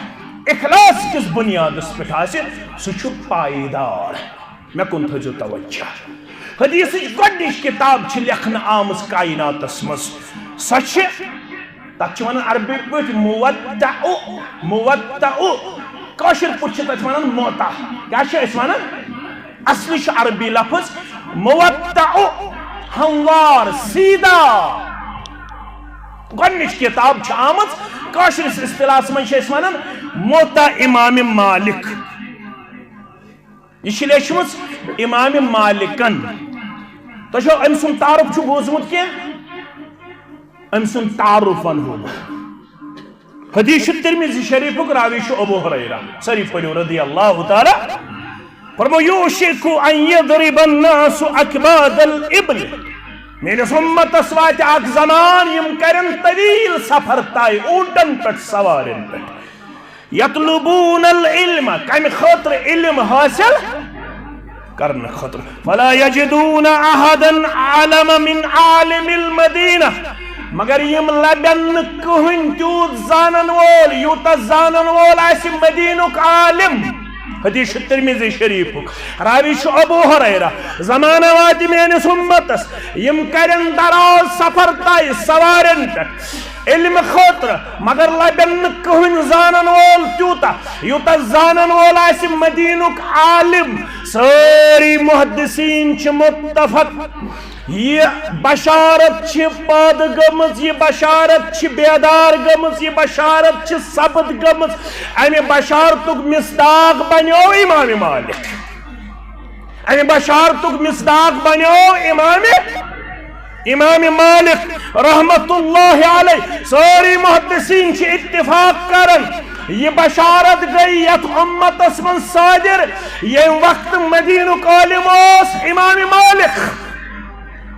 اخلاص کِس بُنیادس پٮ۪ٹھ آسہِ، سُہ چھُ پایدار۔ مےٚ کُن تھٲیزیو توجہ۔ حدیثٕچ گۄڈٕنِچ کتاب چھِ لیکھنہٕ آمٕژ کائناتس منٛز، سۄ چھِ، تتھ چھِ ونان عربی پٲٹھۍ موطأ، موطأ۔ کٲشِر پٲٹھۍ چھِ تتھ ونان موطا۔ کیٛاہ چھِ أسۍ ونان؟ اصلی چھُ عربی لفظ موطأ، ہموار، سیدھا۔ گۄڈٕنِچ کتاب چھِ آمٕژ، کٲشرِس اصطلاحس منٛز چھِ أسۍ ونان موطأ امام مالک۔ یہِ چھِ لیچھمٕژ امام مالکن۔ تۄہہِ چھو أمۍ سُنٛد تعارُف چھُ بوٗزمُت کینٛہہ؟ أمۍ سُنٛد تعارُف ونہو بہٕ۔ حدیث چھُ ترمذی شریفُک، راوی چھُ ابو ہریرہ۔ سٲری پٔرِو رضی اللہ تعالیٰ۔ فرمو، یوشک ان یضرب الناس اکباد الابل۔ میٲنِس اُمتس واتہِ اکھ زمان، یِم کرن طویل سفر طے اوٗنٹن پٮ۪ٹھ، سوارٮ۪ن پٮ۪ٹھ۔ یطلبون العلم، کمہِ خٲطرٕ؟ علم حٲصِل کرنہٕ خٲطرٕ۔ فلا یجدون احدا اعلم من عالم المدینہ، مگر یِم لبن نہٕ کٕہٕنۍ تیوٗت زانن وول، یوٗتاہ زانن وول آسہِ مدینُک عالم۔ حدیث چھُ ترمذی شریفُک، راوی چھُ ابو ہریرہ۔ زمانہ واتہِ میٲنِس اُمتس، یِم کرن دراز سفر طے سوارٮ۪ن پٮ۪ٹھ علم خٲطرٕ، مگر لبن نہٕ کٕہٕنۍ زانن وول تیوٗتاہ، یوٗتاہ زانن وول آسہِ مدینُک عالم۔ سٲری محدثین چھِ متفق، یہِ بشارت چھِ پٲدٕ گٔمٕژ، یہِ بشارت چھِ بیدار گٔمٕژ، یہِ بشارت چھِ ثبت گٔمٕژ۔ امہِ بشارتُک مصداق بنیو امام مالک۔ امہِ بشارتُک مصداق بنیو امام، امام مالک رحمت اللہ علیہ۔ سٲری محدثین چھِ اتفاق کران، یہِ بشارت گٔے یتھ اُمتس منٛز صادر، ییٚمہِ وقتہٕ مدینُک عالم اوس امام مالک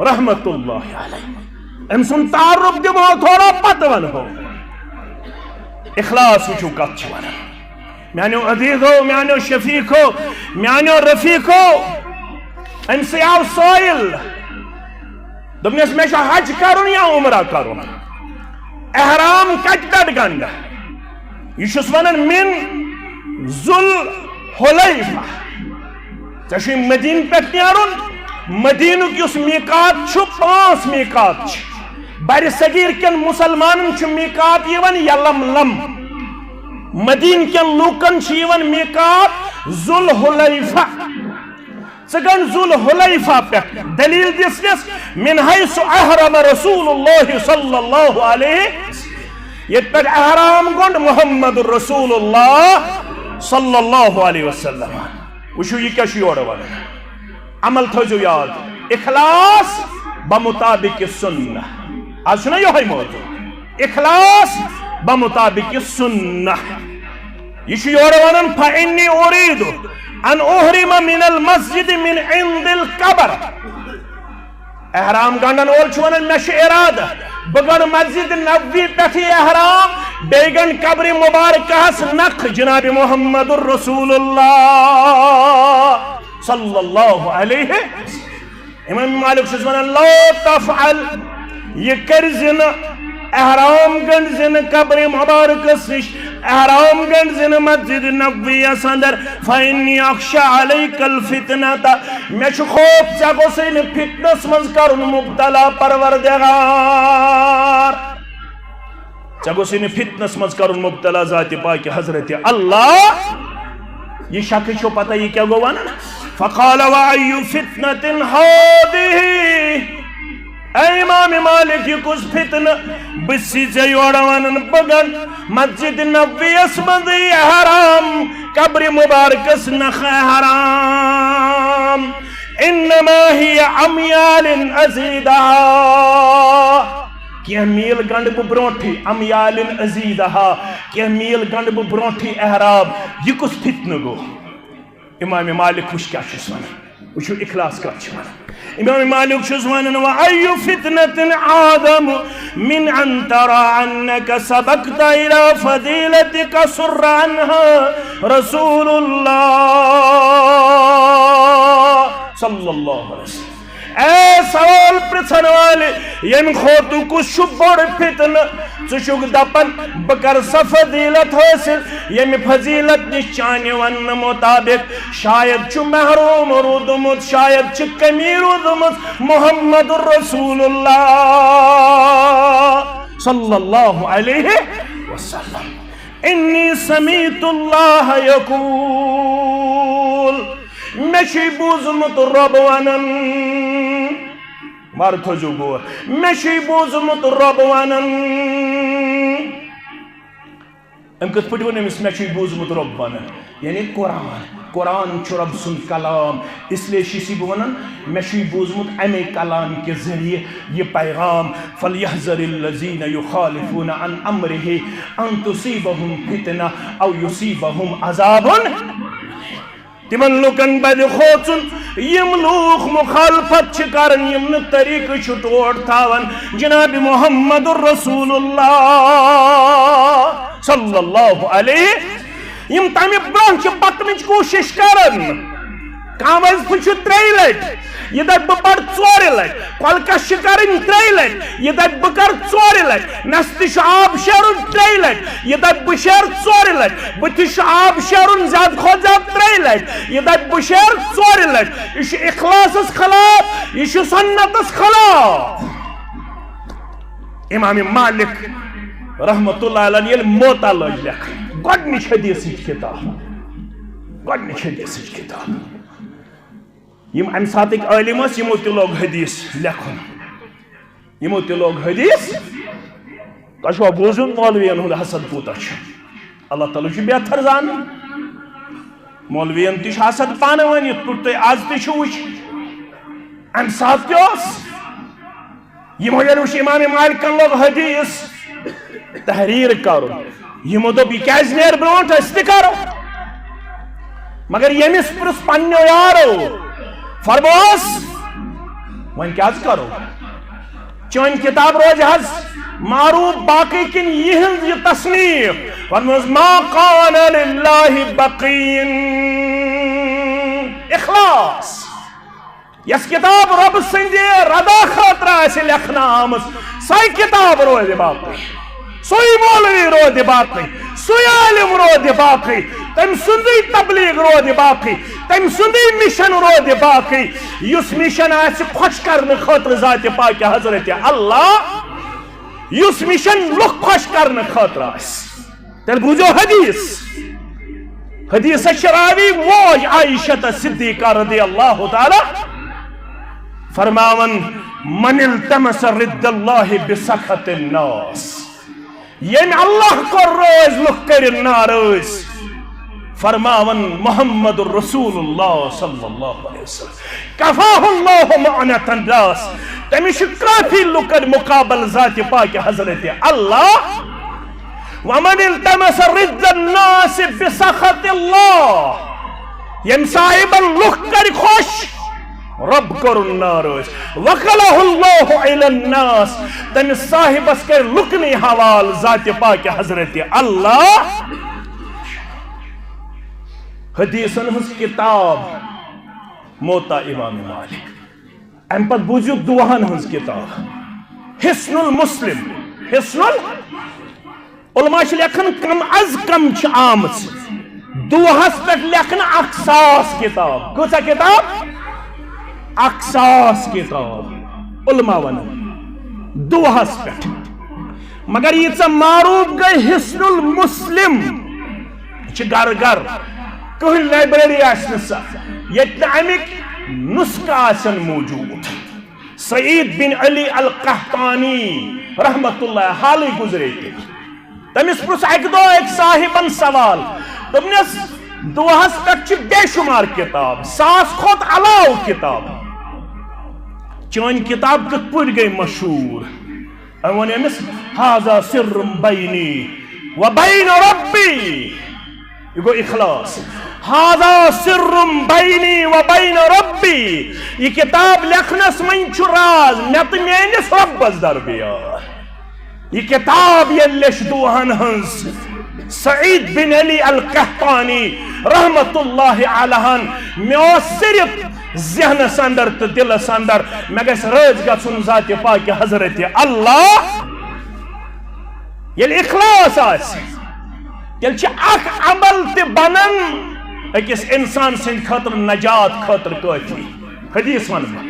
رحمت اللہ علیہ۔ أمۍ سُنٛد تعارُف دِمو تھوڑا، پتہٕ ونہو۔ اخلاص وٕچھِو کتھ چھِ ونان۔ میانیو عزیزو، میانیو شفیقو، میانیو رفیقو، أمۍ سٕے آو سٲیِل۔ دوٚپنَس، مےٚ چھُ حج کرُن یا عمرہ کرُن؟ احرام کتہِ پٮ۪ٹھ گنڈٕ؟ یہِ چھُس ونان، من ذوالحلیفہ۔ ژےٚ چھُے مدیٖنہٕ پٮ۪ٹھ نیرُن۔ مدیٖنُک یُس میقات چھُ، پانٛژھ میقات چھِ۔ برِ صغیٖر کٮ۪ن مُسلمانن چھُ میقات یِوان یلملم۔ مدیٖنہٕ کٮ۪ن لوٗکن چھُ یِوان میقات ذوالحلیفہ۔ ژٕ گنڈ ذوالحلیفہ پٮ۪ٹھ۔ دلیل دِژنس، من حیث احرم رسول اللہ صلی اللہ علیہ، ییٚتہِ پٮ۪ٹھ احرام گنڈ محمد رسول اللہ صلی اللہ علیہ وسلم۔ وٕچھِو، یہِ کیٛاہ چھُ یورٕ وَنان۔ عمل تھٲیزیو یاد، اخلاص بمطابق سنہ۔ آز چھُنہ یِہوٚے موضوع، اخلاص بمطابق سنہ۔ یہِ چھُ یورٕ وَنان، فإنی أرید أن أحرم من المسجد من عند القبر۔ احرام گنڈن وول چھُ ونان، مےٚ چھُ ارادٕ، بہٕ گنڈٕ مسجد نبوی پٮ۪ٹھٕے احرام، بیٚیہِ گنڈٕ قبرِ مبارکہس نکھ جناب محمد رسول اللہ صلی اللہ علیہ وسلم۔ امام مالک چھُس ونان، لا تفعل، یہِ کٔرۍ زِ نہٕ، احرام گنڈ زِ نہٕ قبرِ مبارکس نِش، احرام گنڈ زِ نہٕ مسجد نبویس اندر، فإني أخشى عليك الفتنة، مےٚ چھُ خوف ژےٚ گوٚژھے نہٕ فتنس منٛز کرُن مبتلا پروردگار۔ ژےٚ گوٚژھے نہٕ فتنس منٛز کرُن مبتلا ذاتِ پاکہِ حضرت اللہ۔ یہِ شخص چھو پتہ یہِ کیٛاہ گوٚو ونان؟ فقال وأي فتنة هذه؟ اے امام مالک، یہِ کُس فتنہٕ؟ بہٕ چھُسے ژےٚ یورٕ ونان، بہٕ گنڈٕ مسجد نبویس منٛزٕے احرام، قبرِ مبارکس نکھ احرام۔ إنما هي أميال أزيدها۔ کینٛہہ میٖل گنڈٕ بہٕ برونٹھٕے، أميال أزيدها، کینٛہہ میٖل گنڈٕ بہٕ برونٹھٕے احرام۔ یہِ کُس فتنہٕ گوٚو؟ امام مالک وٕچھ کیٛاہ چھُس ونان، وٕچھِو اخلاص کتھ چھِ ونان۔ امام مالک چھُس ونان، وأي فتنة أعظم من أن ترى أنك سبقت إلى فضيلتك سر عنها رسول الله صلى الله عليه وسلم۔ اے سوال پرژھن والہِ، ییٚمہِ کھۄتہٕ کُس چھُ بوٚڑ فتنہٕ؟ ژٕ چھُکھ دپان بہٕ کرٕ سۄ فضیلت حٲصِل، ییٚمہِ فضیلت نِش چانہِ وننہٕ مطابق شاید چھُ محروم روٗدمُت، شاید چھِ کمی روٗدمٕژ محمد رسول اللہ صلی اللہ علیہ وسلم۔ إني سمعت الله يقول، مےٚ چھُے بوٗزمُت رۄب ونان، وارٕ تھٲوزیو غور، مےٚ چھُے بوٗزمُت رۄب ونان۔ أمۍ کِتھ پٲٹھۍ ووٚن أمِس، مےٚ چھُے بوٗزمُت رۄب ونان؟ یعنی قرآن، قرآن چھُ رۄب سُنٛد کلام، اس لیے چھُس یہِ بہٕ ونان، مےٚ چھُے بوٗزمُت امے کلام کہِ ذٔریعہٕ یہِ پیغام، فليحذر الذين يخالفون عن أمره أن تصيبهم فتنة أو يصيبهم عذاب۔ تِمن لوٗکن پزِ کھوژُن، یِم لوٗکھ مخالفت چھِ کران، یِم نہٕ طریٖقہٕ چھِ ٹوٹھ تھاوان جناب محمد رسول اللہ صلی اللہ علیہ، یِم تمہِ برونٛہہ چھِ پکنٕچ کوٗشش کران۔ کانٛہہ وظیفہٕ چھُ ترٛیٚیہِ لٹہِ، یہِ دپہِ بہٕ پرٕ ژورِ لٹہِ۔ کۄلکس چھِ کرٕنۍ ترٛیٚیہِ لٹہِ، یہِ دپہِ بہٕ کرٕ ژورِ لٹہِ۔ نستہِ چھُ آب شیرُن ترٛیٚیہِ لٹہِ، یہِ دپہِ بہٕ شیرٕ ژورِ لٹہِ۔ بٕتھِس چھُ آب شیرُن زیادٕ کھۄتہٕ زیادٕ ترٛیٚیہِ لٹہِ، یہِ دپہِ بہٕ شیرٕ ژورِ لٹہِ۔ یہِ چھُ اخلاصس خلاف، یہِ چھُ سنتس خلاف۔ امام مالک رحمت اللہ علیہ ییٚلہِ موطا لٲج لیکھٕنۍ، گۄڈنِچ حدیثٕچ کتاب، گۄڈنِچ حدیثٕچ کتاب۔ یِم امہِ ساتٕکۍ عٲلِم ٲسۍ، یِمو تہِ لوگ حدیث لیکھُن، یِمو تہِ لوگ حدیث۔ تۄہہِ چھُوا بوٗزُن مولوین ہُنٛد حسد کوٗتاہ چھُ؟ اللہ تعالیٰ چھُ بہتر زانان۔ مولوین تہِ چھُ حسد پانہٕ ؤنۍ، یِتھ پٲٹھۍ تُہۍ از تہِ چھِو وٕچھ۔ امہِ ساتہٕ تہِ اوس۔ یِمو ییٚلہِ وٕچھ امام مالکن لوگ حدیث تحریر کرُن، یِمو دوٚپ، یہِ کیازِ نیرِ برونٛٹھ، أسۍ تہِ کرو۔ مگر ییٚمِس پرُژھ پننیو یارو، فرموس، وۄنۍ کیازِ کرو؟ چٲنۍ کتاب روزِ حظ معروف باقٕے کِنہٕ یِہٕنٛز یہِ تصنیف؟ فرموس، ما كان لله بقي۔ اخلاص۔ یۄس کتاب رۄب سٕنٛدِ رضا خٲطرٕ آسہِ لیکھنہٕ آمٕژ، سۄے کتاب روزِ باقٕے، سُے مولوی روزِ باقٕے، سُے عالم روزِ باقٕے، تٔمۍ سٕنٛزٕے تبلیغ روزِ باقٕے، تٔمۍ سُنٛدٕے مِشن روزِ باقٕے، یُس مِشن آسہِ خۄش کرنہٕ خٲطرٕ ذاتِ پاکہِ حضرت اللہ، یُس مِشن لُکھ خۄش کرنہٕ خٲطرٕ آسہِ۔ تیٚلہِ بوٗزِو حدیث۔ حدیثس چھِ راوی موج عائشہ صدیقہ رضی اللہ تعالیٰ فرماوان، من التمس رضا اللہ بسخط الناس۔ ییٚمۍ اللہ کوٚر رٲضۍ، لُکھ کٔرِن ناراض۔ فرماوان محمد رسول اللہ صلی اللہ علیہ وسلم، کفاہ اللہ معنت الناس، تٔمِس چھُ کافی لُکن مقابل ذاتِ پاکہِ حضرت اللہ۔ ومن التمس رضا الناس بسخط اللہ، ییٚمہِ صاحبن لُکھ کرِ خۄش، رب کرُن ناراض۔ وکلہ اللہ الی الناس، تٔمِس صاحبس کٔرۍ لُکنٕے حوال ذاتِ پاکہِ حضرت اللہ۔ حدیثن ہٕنٛز کتاب موطا امام مالک۔ امہِ پتہٕ بوٗزِو دُعاہن ہٕنٛز کتاب حصن المسلم۔ حصن ال-، علماء چھِ لیکھان کم از کم چھِ آمٕژ دُعاہس پٮ۪ٹھ لیکھنہٕ اکھ ساس کتاب۔ کۭژاہ کتاب؟ اکھ ساس کتاب علماء ونان دُعاہس پٮ۪ٹھ۔ مگر ییٖژاہ معروف گٔے حصن المسلم، یہِ چھِ گرٕ گرٕ، کٕہٕنۍ لائبریری آسہِ نہٕ سۄ ییٚتہِ نہٕ اَمِکۍ نسخہٕ آسن موجود۔ سعید بن علی القحطانی رحمت اللہ حالٕے گُزرے تہِ۔ تٔمِس پرُژھ اَکہِ دۄہ أکۍ صاحبن سوال، دوٚپنس، دُعاہس پٮ۪ٹھ چھِ بے شمار کتاب، ساس کھۄتہٕ علاوٕ کتاب۔ چٲنۍ کتاب کِتھ پٲٹھۍ گٔے مشہوٗر؟ أمۍ ووٚن أمِس، "هذا سر بینی و بین ربی۔" یہِ گوٚو اخلاص۔ "هذا سر بینی و بین ربی۔" یہِ کتاب لیکھنس منٛز چھُ راز مےٚ تہٕ میٲنِس رۄبس درمیان۔ یہِ کتاب ییٚلہِ لیٚچھ دُعاہن ہٕنٛز سعید بن علی القحطانی رحمت اللہ علیہن، مےٚ اوس صرف ذہنس اندر تہٕ دلس اندر، مےٚ گژھِ رٲضۍ گژھُن ذاتِ پاکہِ حضرت اللہ۔ ییٚلہِ اخلاص آسہِ، تیٚلہِ چھِ اکھ عمل تہِ بنان أکِس انسان سٕنٛدِ خٲطرٕ نجات خٲطرٕ کٲفی۔ حدیث ونہٕ بہٕ۔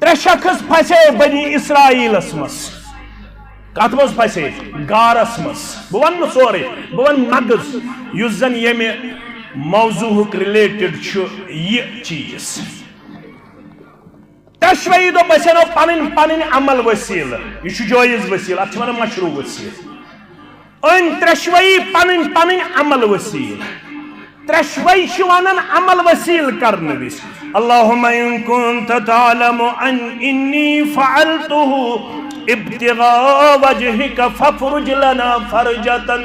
ترٛےٚ شخص پھسے بنی اسرائیلس منٛز۔ کتھ منٛز پھسے؟ غارس منٛز۔ بہٕ ونہٕ نہٕ سورُے، بہٕ ونہٕ مغز، یُس زن ییٚمہِ موضوعُک related چھُ یہِ چیٖز۔ ترٛشوٕیی دوٚپ، أسۍ انو پنٕنۍ پنٕنۍ عمل وسیلہٕ۔ یہِ چھُ جٲیز وسیلہٕ، اتھ چھِ ونان مشروع وسیلہٕ۔ أنۍ ترٛشوٕیی پنٕنۍ پنٕنۍ عمل وسیلہٕ۔ ترٛشوٕے چھِ ونان عمل وسیلہٕ کرنہٕ وِزِ، "اللہم ان کنت تعلم ان انی فعلتہ ابتغاء وجہک فافرج لنا فرجتن۔"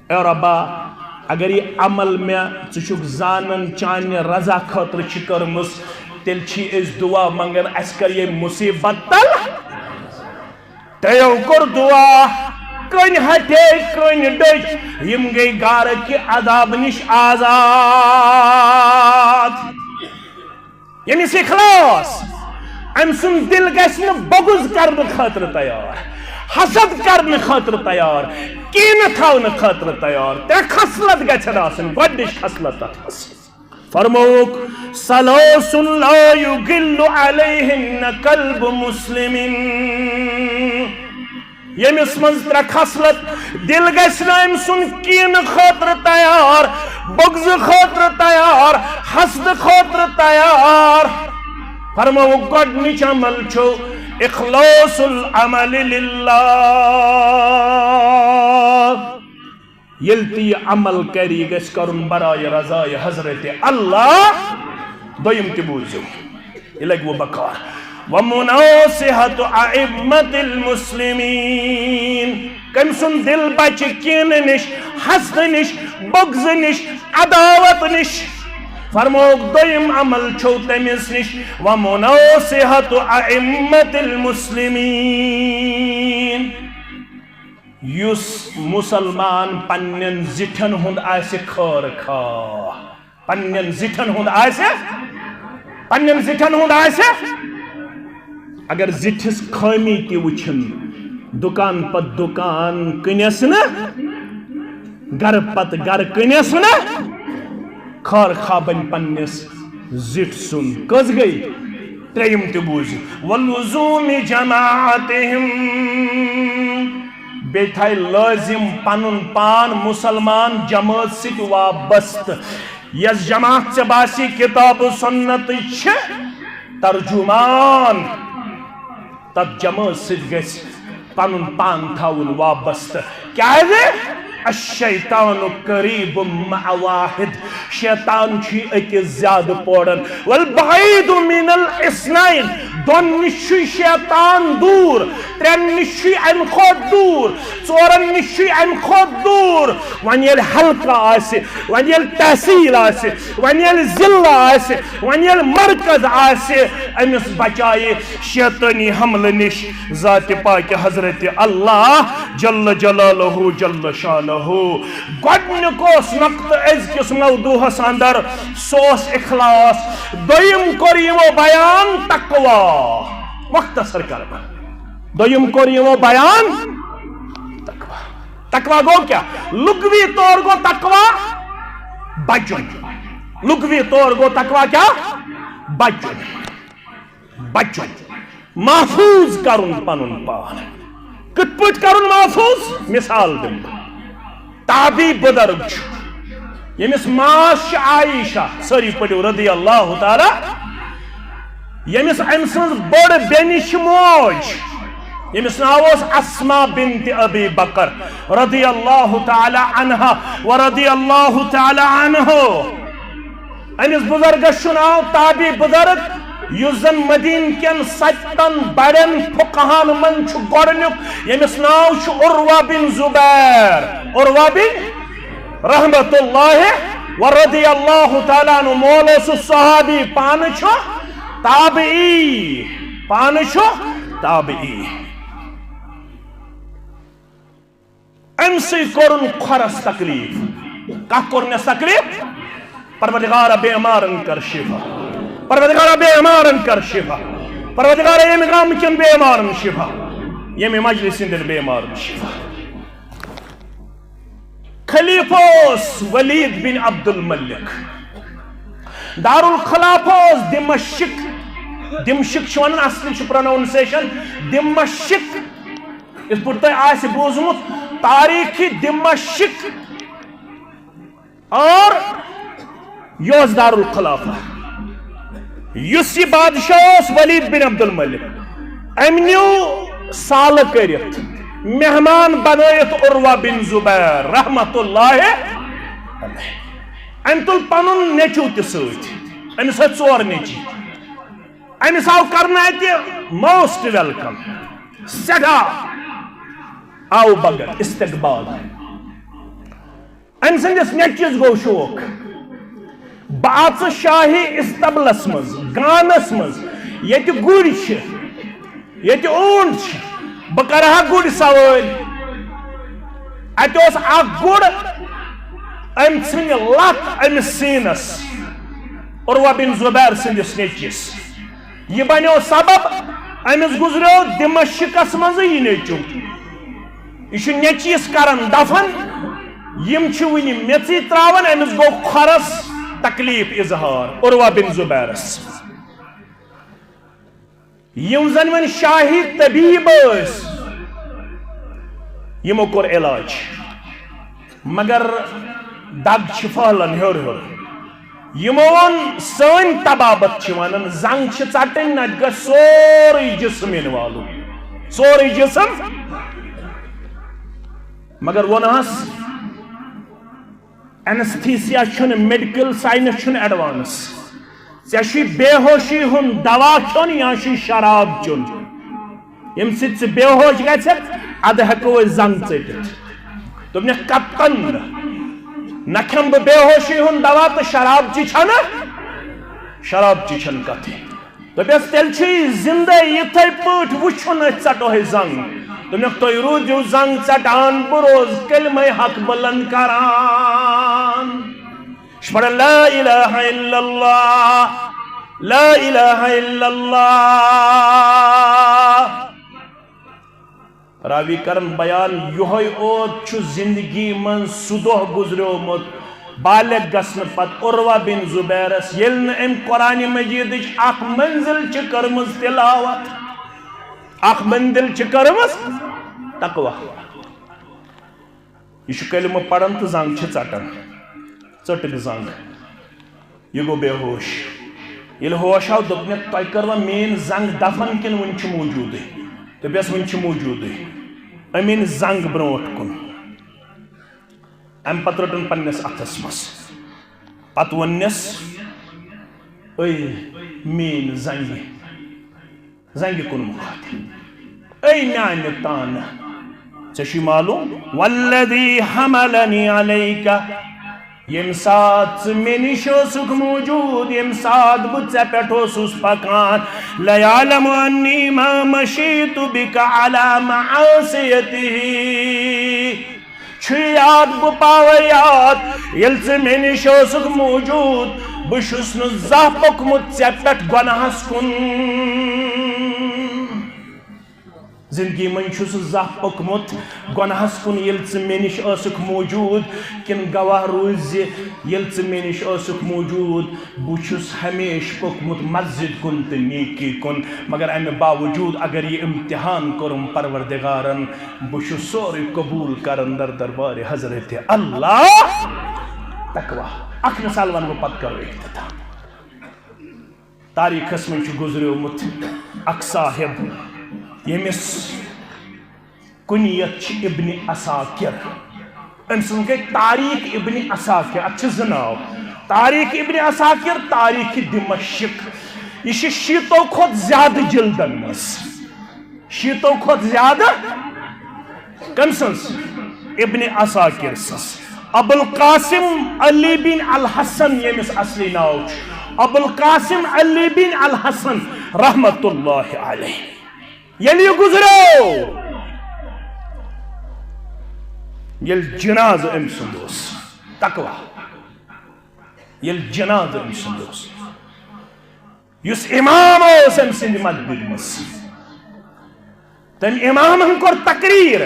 اے رۄبا، اگر یہِ عمل مےٚ ژٕ چھُکھ زانان چانہِ رضا خٲطرٕ چھِ کٔرمٕژ، تیٚلہِ چھی أسۍ دُعا منٛگان، اَسہِ کر یہِ مُصیٖبت تل۔ تیو کوٚر دُعا، کٔنۍ ہٹے، کٔنۍ ڈٔج، یِم گٔے گارٕ کہِ عذاب نِش آزاد۔ ییٚمِس اخلاص، أمۍ سُنٛد دِل گژھِ نہٕ بغض کرنہٕ خٲطرٕ تیار، حسد کرنہٕ خٲطرٕ تیار، کینہٕ تھاونہٕ خٲطرٕ تیار۔ ترٛےٚ خصلت گژھن آسٕنۍ۔ گۄڈٕنِچ خصلت تتھ منٛز فرمووُکھ، "ثلاث لا یغل علیہن قلب مسلم"۔ ییٚمِس منٛز ترٛےٚ خصلت، دِل گژھِ نہٕ أمۍ سُنٛد کینہٕ خٲطرٕ تیار، بغضہٕ خٲطرٕ تیار، حسدٕ خٲطرٕ تیار۔ فرمووُکھ، گۄڈٕنِچ عمل چھُ اخلاص العمل للہ۔ ییٚلہِ تہِ یہِ عمل کرِ، یہِ گژھِ کرُن برائے رضائے حضرت اللہ۔ دوٚیِم تہِ بوٗزِو، یہِ لگہِ وۄنۍ بکار۔ ومناصحت ائمت المسلمین۔ کٔمۍ سُنٛد دِل بچہِ کینہٕ نِش، حسدٕ نِش، بغضہٕ نِش، عداوت نِش۔ فرمووُکھ، دوٚیِم عمل چھُو تٔمِس نِش، ومناصحت ائمت المسلمین۔ یُس مُسلمان پننٮ۪ن زِٹھٮ۪ن ہُنٛد آسہِ خٲر خواہ، پننٮ۪ن زِٹھٮ۪ن ہُنٛد آسہِ، پننٮ۪ن زِٹھٮ۪ن ہُنٛد آسہِ، اگر زِٹھِس خٲمی تہِ وٕچھِن، دُکان پتہٕ دُکان کٕنٮ۪س نہٕ، گرٕ پتہٕ گرٕ کٕنٮ۪س نہٕ، خٲر خواہ بنہِ پننِس زِٹھ سُنٛد۔ کٔژ گٔے؟ ترٛیٚیِم تہِ بوٗزِو۔ ولزوم جماعتہم۔ بیٚیہِ تھایہِ لٲزِم پنُن پان مُسلمان جمٲژ سۭتۍ وابستہٕ۔ یۄس جماعت ژےٚ باسی کتاب و سنتٕچ چھِ ترجمان، تتھ جمٲژ سۭتۍ گژھِ پنُن پان تھاوُن وابستہٕ۔ کیازِ؟ الشیطان قریب مع واحد۔ شیطان چھُ أکِس زیادٕ پورن۔ والبعید من الاثنین۔ دۄن نِش چھُے شیطان دوٗر، ترٛٮ۪ن نِش چھُے اَمہِ کھۄتہٕ دوٗر، ژورَن نِش چھُے اَمہِ کھۄتہٕ دوٗر۔ وۄنۍ ییٚلہِ حلقہٕ آسہِ، وۄنۍ ییٚلہِ تحصیٖل آسہِ، وۄنۍ ییٚلہِ ضلع آسہِ، وۄنۍ ییٚلہِ مرکز آسہِ، أمِس بچایہِ شیطٲنی حملہٕ نِش ذاتِ پاکہِ حضرت اللہ جل جلالہ جل شانہ۔ گۄڈٕنیُک اوس نقطہٕ أزکِس موضوعس اندر، سُہ اوس اخلاص۔ دوٚیِم کوٚر یِمو بیان تقوی، مختصر کرٕ بہٕ۔ دوٚیِم کوٚر یِمو بیان تقوی۔ تقوی گوٚو کیٛاہ؟ لغوی طور گوٚو تقوی بچُن۔ لغوی طور گوٚو تقوی کیٛاہ؟ بچُن۔ بچُن۔ محفوظ کرُن پنُن پان۔ کِتھ پٲٹھۍ کرُن محفوظ؟ مثال دِمہٕ بہٕ۔ تابعی بُزرگ چھُ، ییٚمِس ماس چھِ عائشہ، سٲری پٔرِو رضی اللہ تعالیٰ، ییٚمِس أمۍ سٕنٛز بٔڑ بیٚنہِ چھِ موج، ییٚمِس ناو اوس اسماء بنت ابی بکر رضی اللہ تعالیٰ عنہا و رضی اللہ تعالیٰ عنہ۔ أمِس بُزرگس چھُ ناو تابعی بُزرگ، یُس زن مدینہ کٮ۪ن ستن بڑٮ۪ن فقہاہن منٛز چھُ گۄڈٕنیُک، ییٚمِس ناو چھُ عروہ بن زبیر۔ عروہ بن رحمت اللہ و رضی اللہ تعالیٰ عنہ، مول اوسُس صحابی، پانہٕ چھُ تابعی، پانہٕ چھُ تابعی۔ أمۍ سٕے کوٚرُن کھۄرس تکلیف۔ کتھ کوٚرنس تکلیف؟ پروردگارا بیمارن کر شفا، پروردگارا بیمارن کر شفا، پروردگارا ییٚمہِ گامہٕ کٮ۪ن بیمارن شفا، ییٚمہِ مجلس ہٕنٛدٮ۪ن بیمارن شفا۔ خلیفہ اوس ولید بن عبد الملک۔ دارالخلافہ اوس دمشق۔ دمشق چھِ ونان، اصلی چھُ پروناؤنسیشن دمشق۔ یِتھ پٲٹھۍ تۄہہِ آسہِ بوٗزمُت، تاریخ دمشق اور یہِ اوس دارالخلافہ۔ یُس یہِ بادشاہ اوس ولید بن عبد الملک، أمۍ نیوٗ سالہٕ کٔرِتھ، مہمان بنٲیِتھ عروہ بن زبیر رحمت اللہ علیہ۔ أمۍ تُل پنُن نیٚچو تہِ سۭتۍ۔ أمِس ٲسۍ ژور نیٚچی۔ أمِس آو کرنہٕ اَتہِ most welcome، سٮ۪ٹھاہ آو بگر استقبال۔ أمۍ سٕنٛدِس نیٚچوِس گوٚو شوق، بہٕ اژٕ شاہی استبلس منٛز، گانس منٛز، ییٚتہِ گُرۍ چھِ، ییٚتہِ اوٗنٹ چھِ، بہٕ کرٕ ہا گُرۍ سوٲرۍ۔ اَتہِ اوس اکھ گُر، أمۍ ژھٕنہِ لتھ أمِس سیٖنس، عروہ بن زبیر سٕنٛدِس نیٚچوِس۔ یہِ بنیو سبب، أمِس گُزریو دمشقس منٛزٕے یہِ نیٚچو۔ یہِ چھُ نیٚچوِس کران دفن۔ یِم چھِ وُنہِ میٚژٕے تراوان۔ أمِس گوٚو کھۄرس تکلیف اظہار، عروہ بن زبیرس۔ یِم زن وۄنۍ شاہی طبیب ٲسۍ، یِمو کوٚر علاج، مگر دگ چھِ پھٔہلان ہیوٚر ہیوٚر۔ یِمو ووٚن، سٲنۍ طبابت چھِ ونان، زنگ چھِ ژٹٕنۍ، نتہٕ گژھِ سورُے جسم involve، سورُے جسم۔ مگر ووٚنہس، anesthesia چھُنہٕ، medical science چھُنہٕ advance۔ ژےٚ چھُے بے ہوشی ہُنٛد دوا کھیوٚن یا چھُے شراب چیوٚن، ییٚمہِ سۭتۍ ژٕ بے ہوش گژھکھ، ادٕ ہٮ۪کو أسۍ زنگ ژٔٹِتھ۔ دوٚپنکھ، قطعاً نہٕ۔ نہ کھٮ۪مہٕ بہٕ بے ہوشی ہُنٛد دوا تہٕ شراب چہِ چھنہٕ، شراب چہِ چھنہٕ کتھٕے۔ دوٚپنس، تیٚلہِ چھُ یہِ زندے یِتھے پٲٹھۍ وٕچھُن، أسۍ ژٹو ہے زنگ۔ دوٚپنکھ، تُہۍ روٗزِو زنگ ژٹان، بہٕ روزٕ کلمے حق بلند کران۔ یہِ چھُ پران لا الہ الا اللہ، لا الہ الا اللہ۔ راوی کرن بیان، یُہے اوت چھُ زندگی منٛز سُہ دۄہ گُزریومُت، بالغ گژھنہٕ پتہٕ عروہ بن زبیرس، ییٚلہِ نہٕ أمۍ قرآن مجیدٕچ اکھ منزل چھِ کٔرمٕژ تلاوت، اکھ منزل چھِ کٔرمٕژ تقوی۔ یہِ چھُ کلمہٕ پران تہٕ زنگ چھِ ژٹان، ژٔٹٕکھ زنگ۔ یہِ گوٚو بے ہوش۔ ییٚلہِ ہوش آو، دوٚپنکھ، تۄہہِ کٔروا میٲنۍ زنگ دفن کِنہٕ وُنہِ چھِ موٗجوٗدٕے؟ دوٚپس، وُنہِ چھِ موٗجوٗدٕے۔ أمۍ أنۍ زنگ برونٛٹھ کُن۔ امہِ پتہٕ رٔٹٕن پننِس اتھس منٛز۔ پتہٕ ووٚننس، اے میٲنۍ زنگہِ، زنگہِ کُن مُخاطب۔ اے میانہِ تانہٕ، ژےٚ چھُے معلوم، والذی حملنی علیک، ییٚمہِ ساتہٕ ژٕ مےٚ نِش اوسُکھ موجود، ییٚمہِ ساتہٕ بہٕ ژےٚ پٮ۪ٹھ اوسُس پکان، لیعلم انی ما مشیت بک علی معصیتہ، چھُے یاد، بہٕ پاوے یاد، ییٚلہِ ژٕ مےٚ نِش اوسُکھ موجود، بہٕ چھُس نہٕ زانٛہہ پوٚکمُت ژےٚ پٮ۪ٹھ گۄناہس کُن۔ زندگی منٛز چھُس زانٛہہ پوٚکمُت گۄناہس کُن، ییٚلہِ ژٕ مےٚ نِش ٲسٕکھ موجود، کِنہٕ گواہ روٗزۍ زِ ییٚلہِ ژٕ مےٚ نِش ٲسٕکھ موجود، بہٕ چھُس ہمیشہٕ پوٚکمُت مسجد کُن تہٕ نیکی کُن، مگر امہِ باوجود اگر یہِ امتحان کوٚرُم پروردگارن، بہٕ چھُس سورُے قبول کران در دربارِ حضرت اللہ۔ تقویٰ۔ اکھ مثال ونہٕ بہٕ، پتہٕ کرو اختتام۔ تاریخس منٛز چھُ گُزریومُت اکھ صاحب، ییٚمِس کُنیت چھِ ابن عساکر۔ أمۍ سٕنٛز گٔے تاریخ ابن عساکر۔ اتھ چھِ زٕ ناو، تاریخ ابن عساکر، تاریخ دمشق۔ یہِ چھِ شیٖتو کھۄتہٕ زیادٕ جلدن منٛز، شیٖتو کھۄتہٕ زیادٕ۔ کٔمۍ سٕنٛز؟ ابن عساکر سٕنٛز۔ ابوالقاسم علی بن الحسن، ییٚمِس اصلی ناو چھُ ابوالقاسم علی بن الحسن رحمت اللہ علیہ۔ ییٚلہِ یہِ گُزریو، ییٚلہِ جنازٕ أمۍ سُنٛد اوس، تقویٰ، ییٚلہِ جنازٕ أمۍ سُنٛد اوس، یُس امام اوس أمۍ سٕنٛدِ مسجدِ منٛز، تٔمۍ امامن کوٚر تقریر۔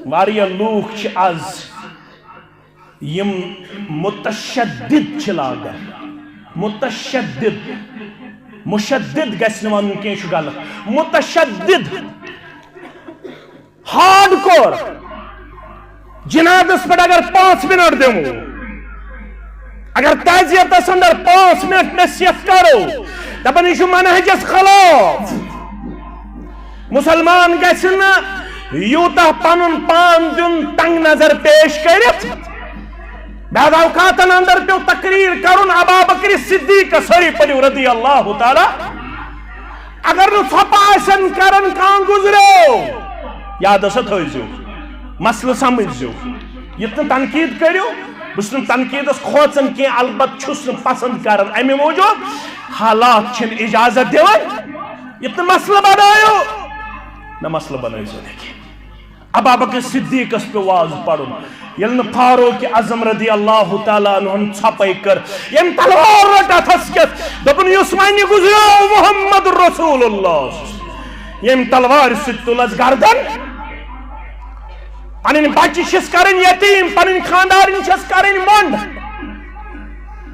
واریاہ لوٗکھ چھِ از یِم متشدد چھِ لاگان، متشدد، مشدد گژھِ نہٕ ونُن کینٛہہ، یہِ چھُ غلط، متشدد، ہارڈ کور۔ جنازس پٮ۪ٹھ اگر پانٛژھ منٹ دِمو، اگر تعزیتس اندر پانٛژھ منٹ نصیحت کرو، دپان یہِ چھُ منہجس خلاف۔ مسلمان گژھِ نہٕ یوٗتاہ پنُن پان دیُن تنگ نظر پیش کٔرِتھ۔ بعض اوقاتن اندر پیوٚو تقریر کرُن ابابکر صدیق، سٲری پٔرِو رضی اللہ تعالیٰ۔ اگر نہٕ ژھۄپہٕ آسن کران، کانٛہہ گُزریو، یاد ہسا تھٲیزیو، مسلہٕ سمجھزیو۔ یُتھ نہٕ تنقید کٔرِو، بہٕ چھُس نہٕ تنقیدس کھوژان کینٛہہ، البتہٕ چھُس نہٕ پسند کران امہِ موٗجوٗب، حالات چھِنہٕ اجازت دِوان۔ یُتھ نہٕ مسلہٕ بنٲیِو، نہ مسلہٕ بنٲیزیو نہٕ کینٛہہ۔ ابابکر صدیقس پیوٚو واز پرُن۔ ییٚلہِ نہٕ فاروق اعظم رضی اللہ تعالیٰ عنہن ژھۄپے کٔر، ییٚمۍ تلوار رٔٹ اتھس کٮ۪تھ، دوٚپُن، یُس وۄنۍ گُزریو محمد رسول اللہ، ییٚمۍ تلوارِ سۭتۍ تُلس گردن، پنٕنۍ بچہِ چھِس کرٕنۍ یتیٖم، پنٕنۍ خاندارِنۍ چھِس کرٕنۍ مۄنڈ۔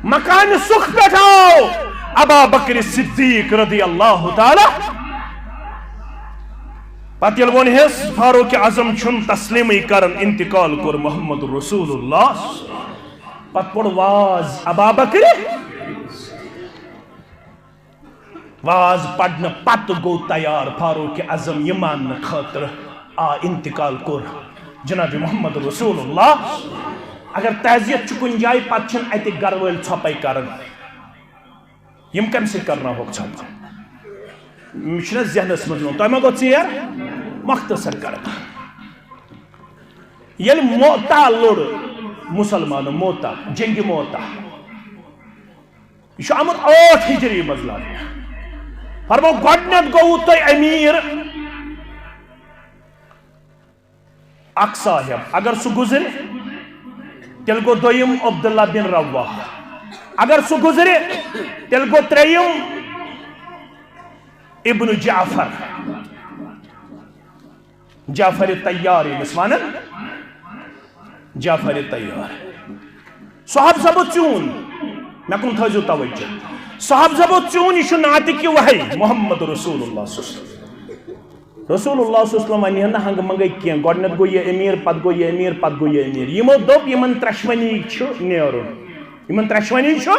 مکانِ سُکھ پٮ۪ٹھ آو ابا بکر صدیق رضی اللہ تعالیٰ۔ پتہٕ ییٚلہِ ووٚنہس فاروق اعظم چھُنہٕ تسلیٖمٕے کران، انتقال کوٚر محمد رسول اللہ۔ پتہٕ پوٚر واز ابا بکرِ۔ واز پرنہٕ پتہٕ گوٚو تیار فاروق اعظم یہِ ماننہٕ خٲطرٕ۔ آ، انتقال کوٚر جناب محمد رسول اللہ۔ اگر تعزیت چھُ کُنہِ جایہِ، پتہٕ چھِنہٕ اتِکۍ گرٕ وٲلۍ ژھۄپے کران۔ یِم کمہِ سۭتۍ کرناوہوکھ ژھۄپہٕ؟ مےٚ چھُنہ ذہنس منٛز یِوان، تۄہہِ ما گوٚو ژیر؟ مختصر کرٕ بہٕ۔ ییٚلہِ موتا لوٚڑ مسلمانو، موتا، جنگِ موتا، یہِ چھُ آمُت ٲٹھ ہجری منٛز لبنہٕ۔ فرموو، گۄڈٕنٮ۪تھ گوٚوُ تۄہہِ امیر اکھ صاحب، اگر سُہ گُزرِ، تیٚلہِ گوٚو دوٚیِم عبداللہ بن رواحہ، اگر سُہ گُزرِ، تیٚلہِ گوٚو ترٛیٚیِم ابن جعفر۔ جعفر طیار ییٚمِس ونان، جعفر طیار۔ صاحب زبو چون، مےٚ کُن تھٲیزیو توجہ۔ صاحب زبو چون، یہِ چھُ نعتِ کہِ وحی محمد رسول اللہ صلی اللہ علیہ وسلم۔ رسول اللہ صلی اللہ علیہ وسلم ونہِ ہا نہٕ ہنگہٕ منگے کینٛہہ، گۄڈٕنیتھ گوٚو یہِ امیر، پتہٕ گوٚو یہِ امیر، پتہٕ گوٚو یہِ امیر۔ یِمو دوٚپ، یِمن ترٛٮ۪شوٕنی چھُ نیرُن، یِمن ترٛٮ۪شوٕنی چھُ۔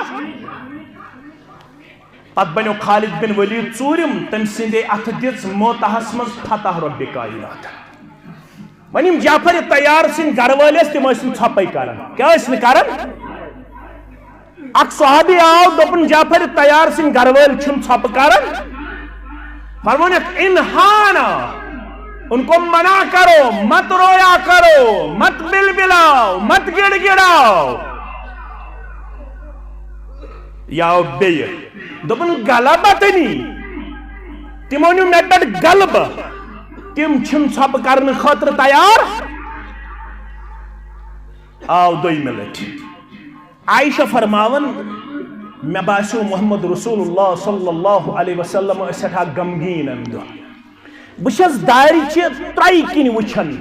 پتہٕ بنیو خالد بن ولید ژوٗرِم، تٔمۍ سٕنٛدے اتھٕ دِژ موتاہس منٛز فتح رۄبِ کائنات۔ وۄنۍ یِم جعفر طیار سٕنٛدۍ گرٕ وٲلۍ ٲسۍ، تِم ٲسۍ نہٕ ژھۄپے کران۔ کیٛاہ ٲسۍ نہٕ کران؟ اکھ صحابی آو، دوٚپُن، جعفر طیار سٕنٛدۍ گرٕ وٲلۍ چھِنہٕ ژھۄپہٕ کران، فرمونکھ انہانا، ان کو منع کرو، مت رویا کرو، مت بلبلاؤ، مت گڑگڑاؤ۔ یا بیٚیہِ دوٚپُن غلبتنی، تِمو نیوٗ مےٚ پٮ۪ٹھ غلبہٕ، تِم چھِنہٕ ژھۄپہٕ کرنہٕ خٲطرٕ تیار۔ آو دوٚیمہِ لٹہِ۔ عائشہ فرماوان، مےٚ باسیو محمد رسول اللہ صلی اللہ علیہ وسلم ٲسۍ سٮ۪ٹھاہ غمگیٖن اَمہِ دۄہ۔ بہٕ چھَس دارِ چہِ ترٛایہِ کِنۍ وٕچھان،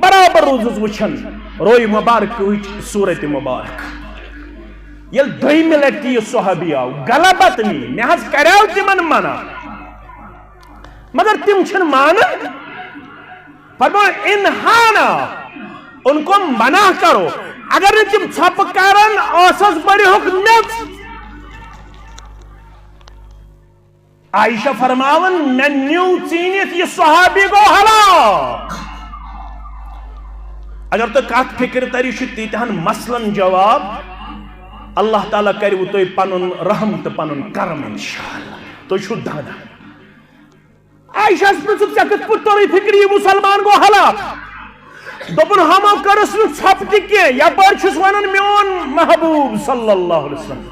برابر روٗزُس وٕچھان روے مبارکٕچ صوٗرت مبارک۔ ییٚلہِ دوٚیمہِ لٹہِ تہِ یہِ صحابی آو، غلبتنی، مےٚ حظ کریو تِمن منع، مگر تِم چھِنہٕ مانان۔ فرموو، انہانا، ان کو منع کرو۔ اگر نہٕ تِم ژھۄپہٕ کرن، ٲسس بٔرِہُکھ میٚژ۔ عائشہ فرماوان، مےٚ نیوٗ ژیٖنِتھ، یہِ صحابی گوٚو ہلاک۔ اگر تۄہہِ کتھ فکرِ ترِ، یہِ چھُ تیٖتہن مسلن جواب۔ اللہ تعالیٰ کرِوٕ تۄہہِ پنُن رحم تہٕ پنُن کرم انشاءاللہ۔ تُہۍ چھِو دانا۔ عائشہ ہس پرژھُکھ، ژےٚ کِتھ پٲٹھۍ توٚرُے فکرِ، یہِ مسلمان گوٚو ہلاک؟ دوٚپُن، ہُمو کٔرٕس نہٕ ژھۄپہٕ تہِ کینٛہہ، یپٲرۍ چھُس ونان میون محبوب صلی اللہ علیہ وسلم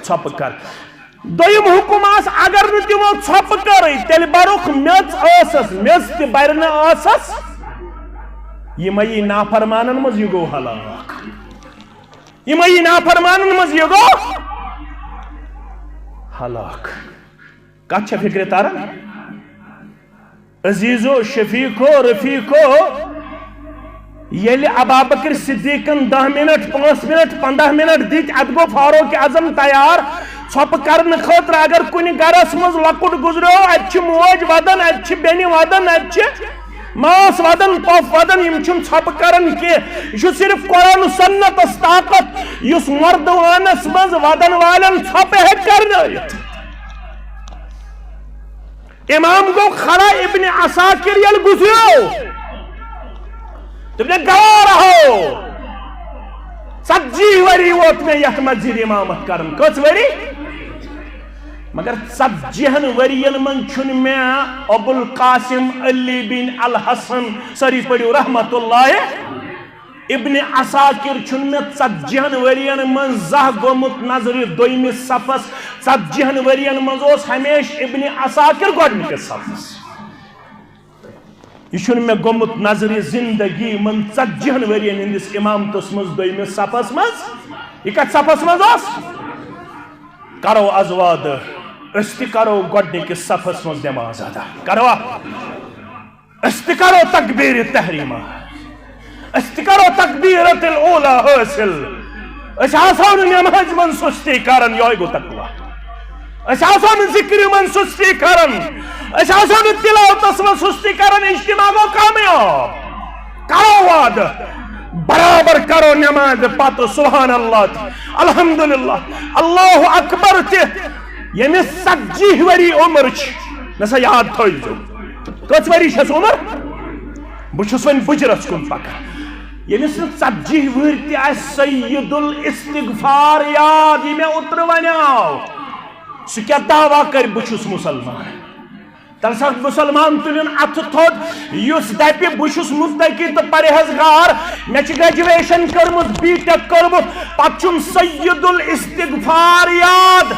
ژھۄپہٕ کر۔ دوٚیِم حُکُم آس، اگر نہٕ تِمو ژھۄپہٕ کٔرٕے، تیٚلہِ برُکھ میٚژ ٲسس، میٚژ تہِ برِ نہٕ ٲسس۔ یِمے یی نافرمانن منٛز، یہِ گوٚو ہلاک۔ یِمے یی نافرمانن منٛز، یہِ گوٚو ہلاک۔ کتھ چھےٚ فکرِ تران؟ عزیزو، شفیقو، رفیقو، ییٚلہِ ابابکر صدیقن دَہ منٹ، پانٛژھ منٹ، پنٛداہ منٹ دِتۍ، اتھ گوٚو فاروق اعظم تیار ژھۄپہٕ کرنہٕ خٲطرٕ۔ اگر کُنہِ گرس منٛز لۄکُٹ گُزریو، اتہِ چھِ موج ودان، اتہِ چھِ بیٚنہِ ودان، اتہِ چھِ ماس ودان، پۄپھ ودان، یِم چھِنہٕ ژھۄپہٕ کران کینٛہہ۔ یہِ چھُ صرف قرآن و سنتس طاقت، یُس مردوانس منٛز ودن والٮ۪ن ژھۄپہٕ ہیٚکہِ کرنٲوِتھ۔ امام گوٚو کھڑا، ابن عساکر ییٚلہِ گُزریو، دوٚپُن، گوارا ہو، ژتجی ؤری ووت مےٚ یتھ مسجد امامت کران۔ کٔژ ؤری؟ مگر ژتجی ہن ؤرین منٛز چھُنہٕ مےٚ ابو القاسم علی بن الحسن، سٲری پٔرِو، رحمت اللہ، ابن عساکر چھُنہٕ مےٚ ژتجی ہن ؤرین منٛز زانٛہہ گوٚمُت نظرِ دوٚیمِس صفس۔ ژتجی ہن ؤرین منٛز اوس ہمیشہِ ابن عساکر گۄڈٕنِکِس صفس۔ یہِ چھُنہٕ مےٚ گوٚمُت نظرِ زندگی منٛز ژتجی ہن ؤرین ہٕنٛدِس امامتس منٛز دوٚیمِس صفس منٛز۔ یہِ کتھ صفس منٛز اوس؟ کرو از وعدٕ، أسۍ تہِ کرو گۄڈٕنِکِس صفس منٛز نماز ادا۔ کروا؟ أسۍ تہِ کرو تکبیرِ تحریمہ، أسۍ تہِ کرو تکبیرۃ الاولیٰ حٲصِل۔ أسۍ آسو نہٕ نمازِ منٛز سُستی کران، یہوے گوٚو تقویٰ۔ أسۍ آسو نہٕ ذکرِ منٛز سُستی کران، أسۍ آسو نہٕ تلاوتس منٛز سُستی کران، اجتماع گوٚو کامیاب۔ کرو وعدٕ، برابر کرو نمازِ پتہٕ سبحان اللہ تہِ، الحمدللہ، اللہ اکبر تہِ۔ ییٚمِس ژتجی ؤری عمر چھِ، مےٚ سا یاد تھٲوزیو۔ کٔژ ؤری چھَس عمر؟ بہٕ چھُس وۄنۍ بُجرَس کُن پَکان۔ ییٚمِس نہٕ ژتجی وُہٕرۍ تہِ آسہِ سید الاستغفار یاد، یہِ مےٚ اوترٕ وَنیو، سُہ کیٛاہ دعویٰ کَرِ، بہٕ چھُس مُسلمان؟ تَلہٕ سا مُسلمان تُلِن اَتھٕ تھوٚد، یُس دَپہِ، بہٕ چھُس مُتقی تہٕ پرہیزگار، مےٚ چھِ graduation کٔرمٕژ، بی ٹیک کٔرمٕژ، پَتہٕ چھُم سید الاستغفار یاد۔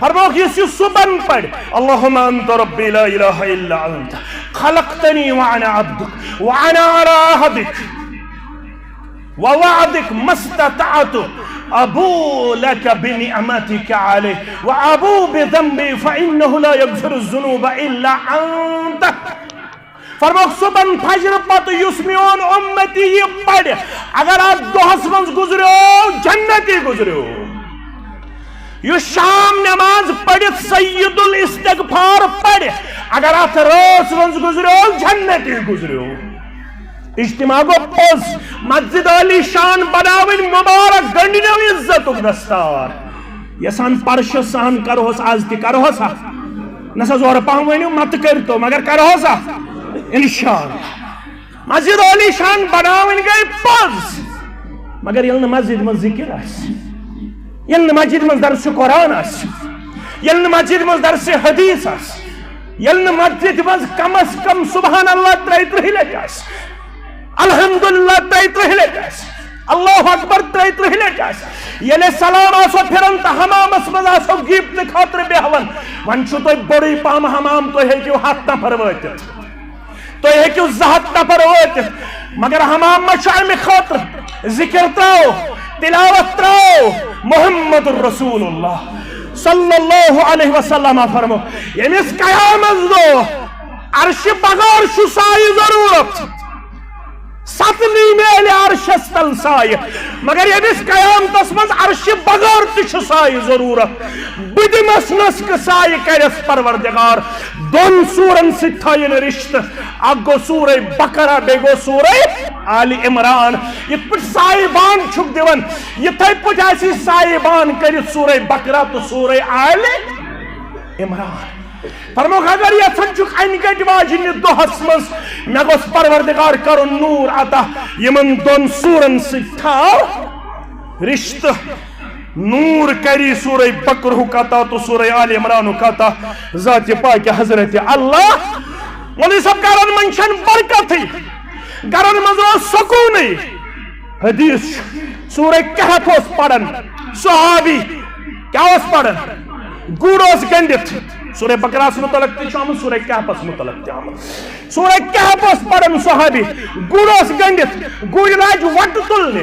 فرمووُکھ، یُس یہِ صُبحن پَرِ، اللہم انت ربی لا الہ الا انت، خلقتنی وانا عبدک، وانا علی عہدک ووعدک ما استطعت، ابوء لک بنعمتک علی وابوء بذنبی فانہ لا یغفر الذنوب الا انت۔ فرمووُکھ، صبحن فجر پتہٕ یُس میون اُمتی یہِ پرِ، اگر اتھ دۄہس منٛز گُزریو، جنتی گُزریو۔ یُس شام نماز پٔرِتھ سید الاستغفار پرِ، اگر اتھ رٲژ منٛز گُزریو، جنتی گُزریو۔ اجتماع گوٚو پوٚز، مسجد عالی شان بناوٕنۍ مبارک، گنڈنیو عزتُک دستار۔ یژھان پرشس سان کرہوس، از تہِ کرہوس ہا۔ نہ سا زورٕ پہم ؤنِو، مت کٔرتو، مگر کرہوس ہا۔ انشاءاللہ۔ مسجد عالی شان بناوٕنۍ گٔے پوٚز، مگر ییٚلہِ نہٕ مسجد منٛز ذکر آسہِ، ییٚلہِ نہٕ مسجد منٛز درس قرآن آسہِ، ییٚلہِ نہٕ مسجد منٛز درس حدیث آسہِ، ییٚلہِ نہٕ مسجد منٛز کم از کم سبحان اللہ ترٛیہِ ترٕٛہہِ لٹہِ آسہِ، الحمدللہ ترٛیہِ ترٕٛہہِ لٹہِ آسہِ، اللہ اکبر ترٛیہِ ترٕٛہہِ لٹہِ آسہِ، ییٚلہِ سلام آسو پھران تہٕ حمامس منٛز آسو غیبتہٕ خٲطرٕ بیہوان، وۄنۍ چھُو تۄہہِ بوٚڑُے پہم حمام، تُہۍ ہیٚکِو ہتھ نفر وٲتِتھ، تُہۍ ہیٚکِو زٕ ہتھ نفر وٲتِتھ، مگر حمام ما چھُ امہِ خٲطرٕ؟ ذکر ترٛاو، تلاوت ترٛاو، محمد رسول اللہ صلی اللہ علیہ وسلم فرمو، ییٚمِس قیامت دۄہ عرشہِ بغٲر چھُ سایہِ ضروٗرت، ستنٕے میلہِ عرشس تل سایہِ، مگر ییٚمِس قیامتس منٛز عرشہِ بغٲر تہِ چھُ سایہِ ضروٗرت، بہٕ دِمس نسکہٕ سایہِ کرٮ۪س پروردگار۔ دۄن سورن سۭتۍ تھٲیِن رشتہٕ، اکھ گوٚو سورہ بقرہ، بیٚیہِ گوٚو سورہ آل عمران۔ یِتھ پٲٹھۍ سایہِ بان چھُکھ دِوان، یِتھے پٲٹھۍ آسی سایہِ بان کٔرِتھ سورہ بقرہ تہٕ سورہ آل عمران۔ فرموکھ، اگر یژھان چھُکھ انہِ گٹہِ واجنہِ دۄہس منٛز مےٚ گوٚژھ پروردگار کرُن نور عطا، یِمن دۄن سورن سۭتۍ تھاو رشتہٕ۔ نور کری سورہ بقرہُک عطا تہٕ سورہ آل عمرانُک عطا ذاتِ پاکِ حضرت اللہ۔ مولوی صٲب، گرن منٛز چھنہٕ برکتٕے، گرن منٛز اوس سکوٗنٕے۔ حدیث چھُ، سورہ کہف اوس پران صحابی، کیٛاہ اوس پران؟ گُر اوس گٔنڈِتھ۔ سورہ بقرہس متعلق تہِ چھُ آمُت، سورہ کہفس متعلق تہِ آمُت۔ سورہ کہف اوس پران صحابی، گُر اوس گٔنڈِتھ، گُرۍ لاجہِ وۄٹہٕ تُلنہِ۔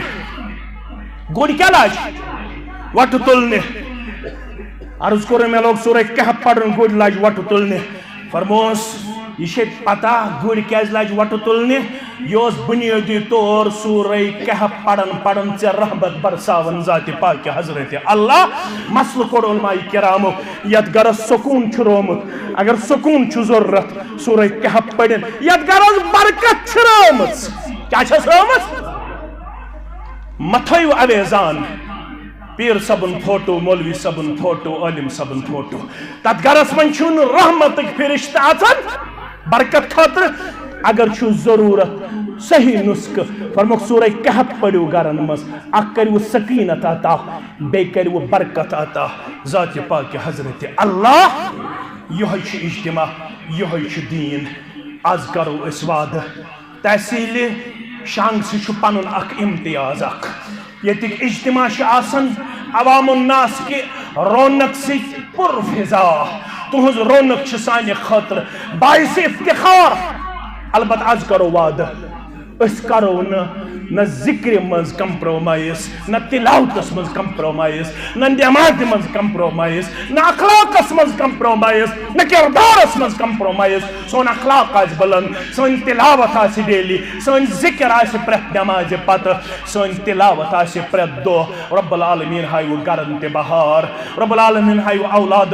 گُرۍ کیٛاہ لاجہِ؟ وۄٹہٕ تُلنہِ۔ عرض کوٚر، مےٚ لوگ سورہ کہف پرُن، گُرۍ لاجہِ وۄٹہٕ تُلنہِ۔ فرموس، یہِ چھے پتہ گُرۍ کیٛازِ لاجہِ وۄٹہٕ تُلنہِ؟ یہِ اوس بنیٲدی طور سورہ کہف پران پران ژےٚ رحمت برساوان ذاتِ پاکِ حضرت اللہ۔ مسلہٕ کوٚڑ علماء کرامو، یتھ گرس سکوٗن چھُ رومُت، اگر سکوٗن چھُ ضروٗرت، سورہ کہف پٔرِن۔ یتھ گرس برکت چھِ رٲومٕژ، کیٛاہ چھس رٲومٕژ؟ متھٲیِو اویزان، پیٖر صٲبُن فوٹو، مولوی صٲبُن فوٹو، عٲلِم صٲبُن فوٹو۔ تَتھ گَرَس منٛز چھُنہٕ رحمتٕکۍ فرشتہٕ اَژان برکت خٲطرٕ۔ اگر چھُ ضروٗرت صحیح نُسخہٕ، فرموکھ سورہ کہف پٔرِو گَرَن منٛز، اَکھ کٔرِو سکیٖنت عطا، بیٚیہِ کٔرِو برکت عطا ذاتِ پاکِ حضرت اللہ۔ یِہوٚے چھُ اجتماع، یِہوٚے چھُ دیٖن۔ آز کَرو أسۍ وعدٕ، تحصیل شانگسہِ چھُ پنُن اکھ امتیاز اکھ۔ ییٚتِکۍ اجتماع چھِ آسان عوام الناس کہِ رونق سۭتۍ پر فضا۔ تُہنٛز رونق چھِ سانہِ خٲطرٕ باعث افتخار۔ البتہ از کرو وعدٕ، أسۍ کرو نہٕ، نہ ذکرِ منٛز compromise، نہ تلاوتس منٛز compromise، نہ نمازِ منٛز compromise، نہ اخلاقس منٛز compromise، نہ کردارس منٛز compromise۔ سون اخلاق آسہِ بلند، سٲنۍ تلاوت آسہِ daily، سٲنۍ ذکر آسہِ پرٛٮ۪تھ نمازِ پتہٕ، سٲنۍ تلاوت آسہِ پرٛٮ۪تھ دۄہ۔ رب العالمین ہایو گرن تہِ بہار، رب العالمین ہایو اولادن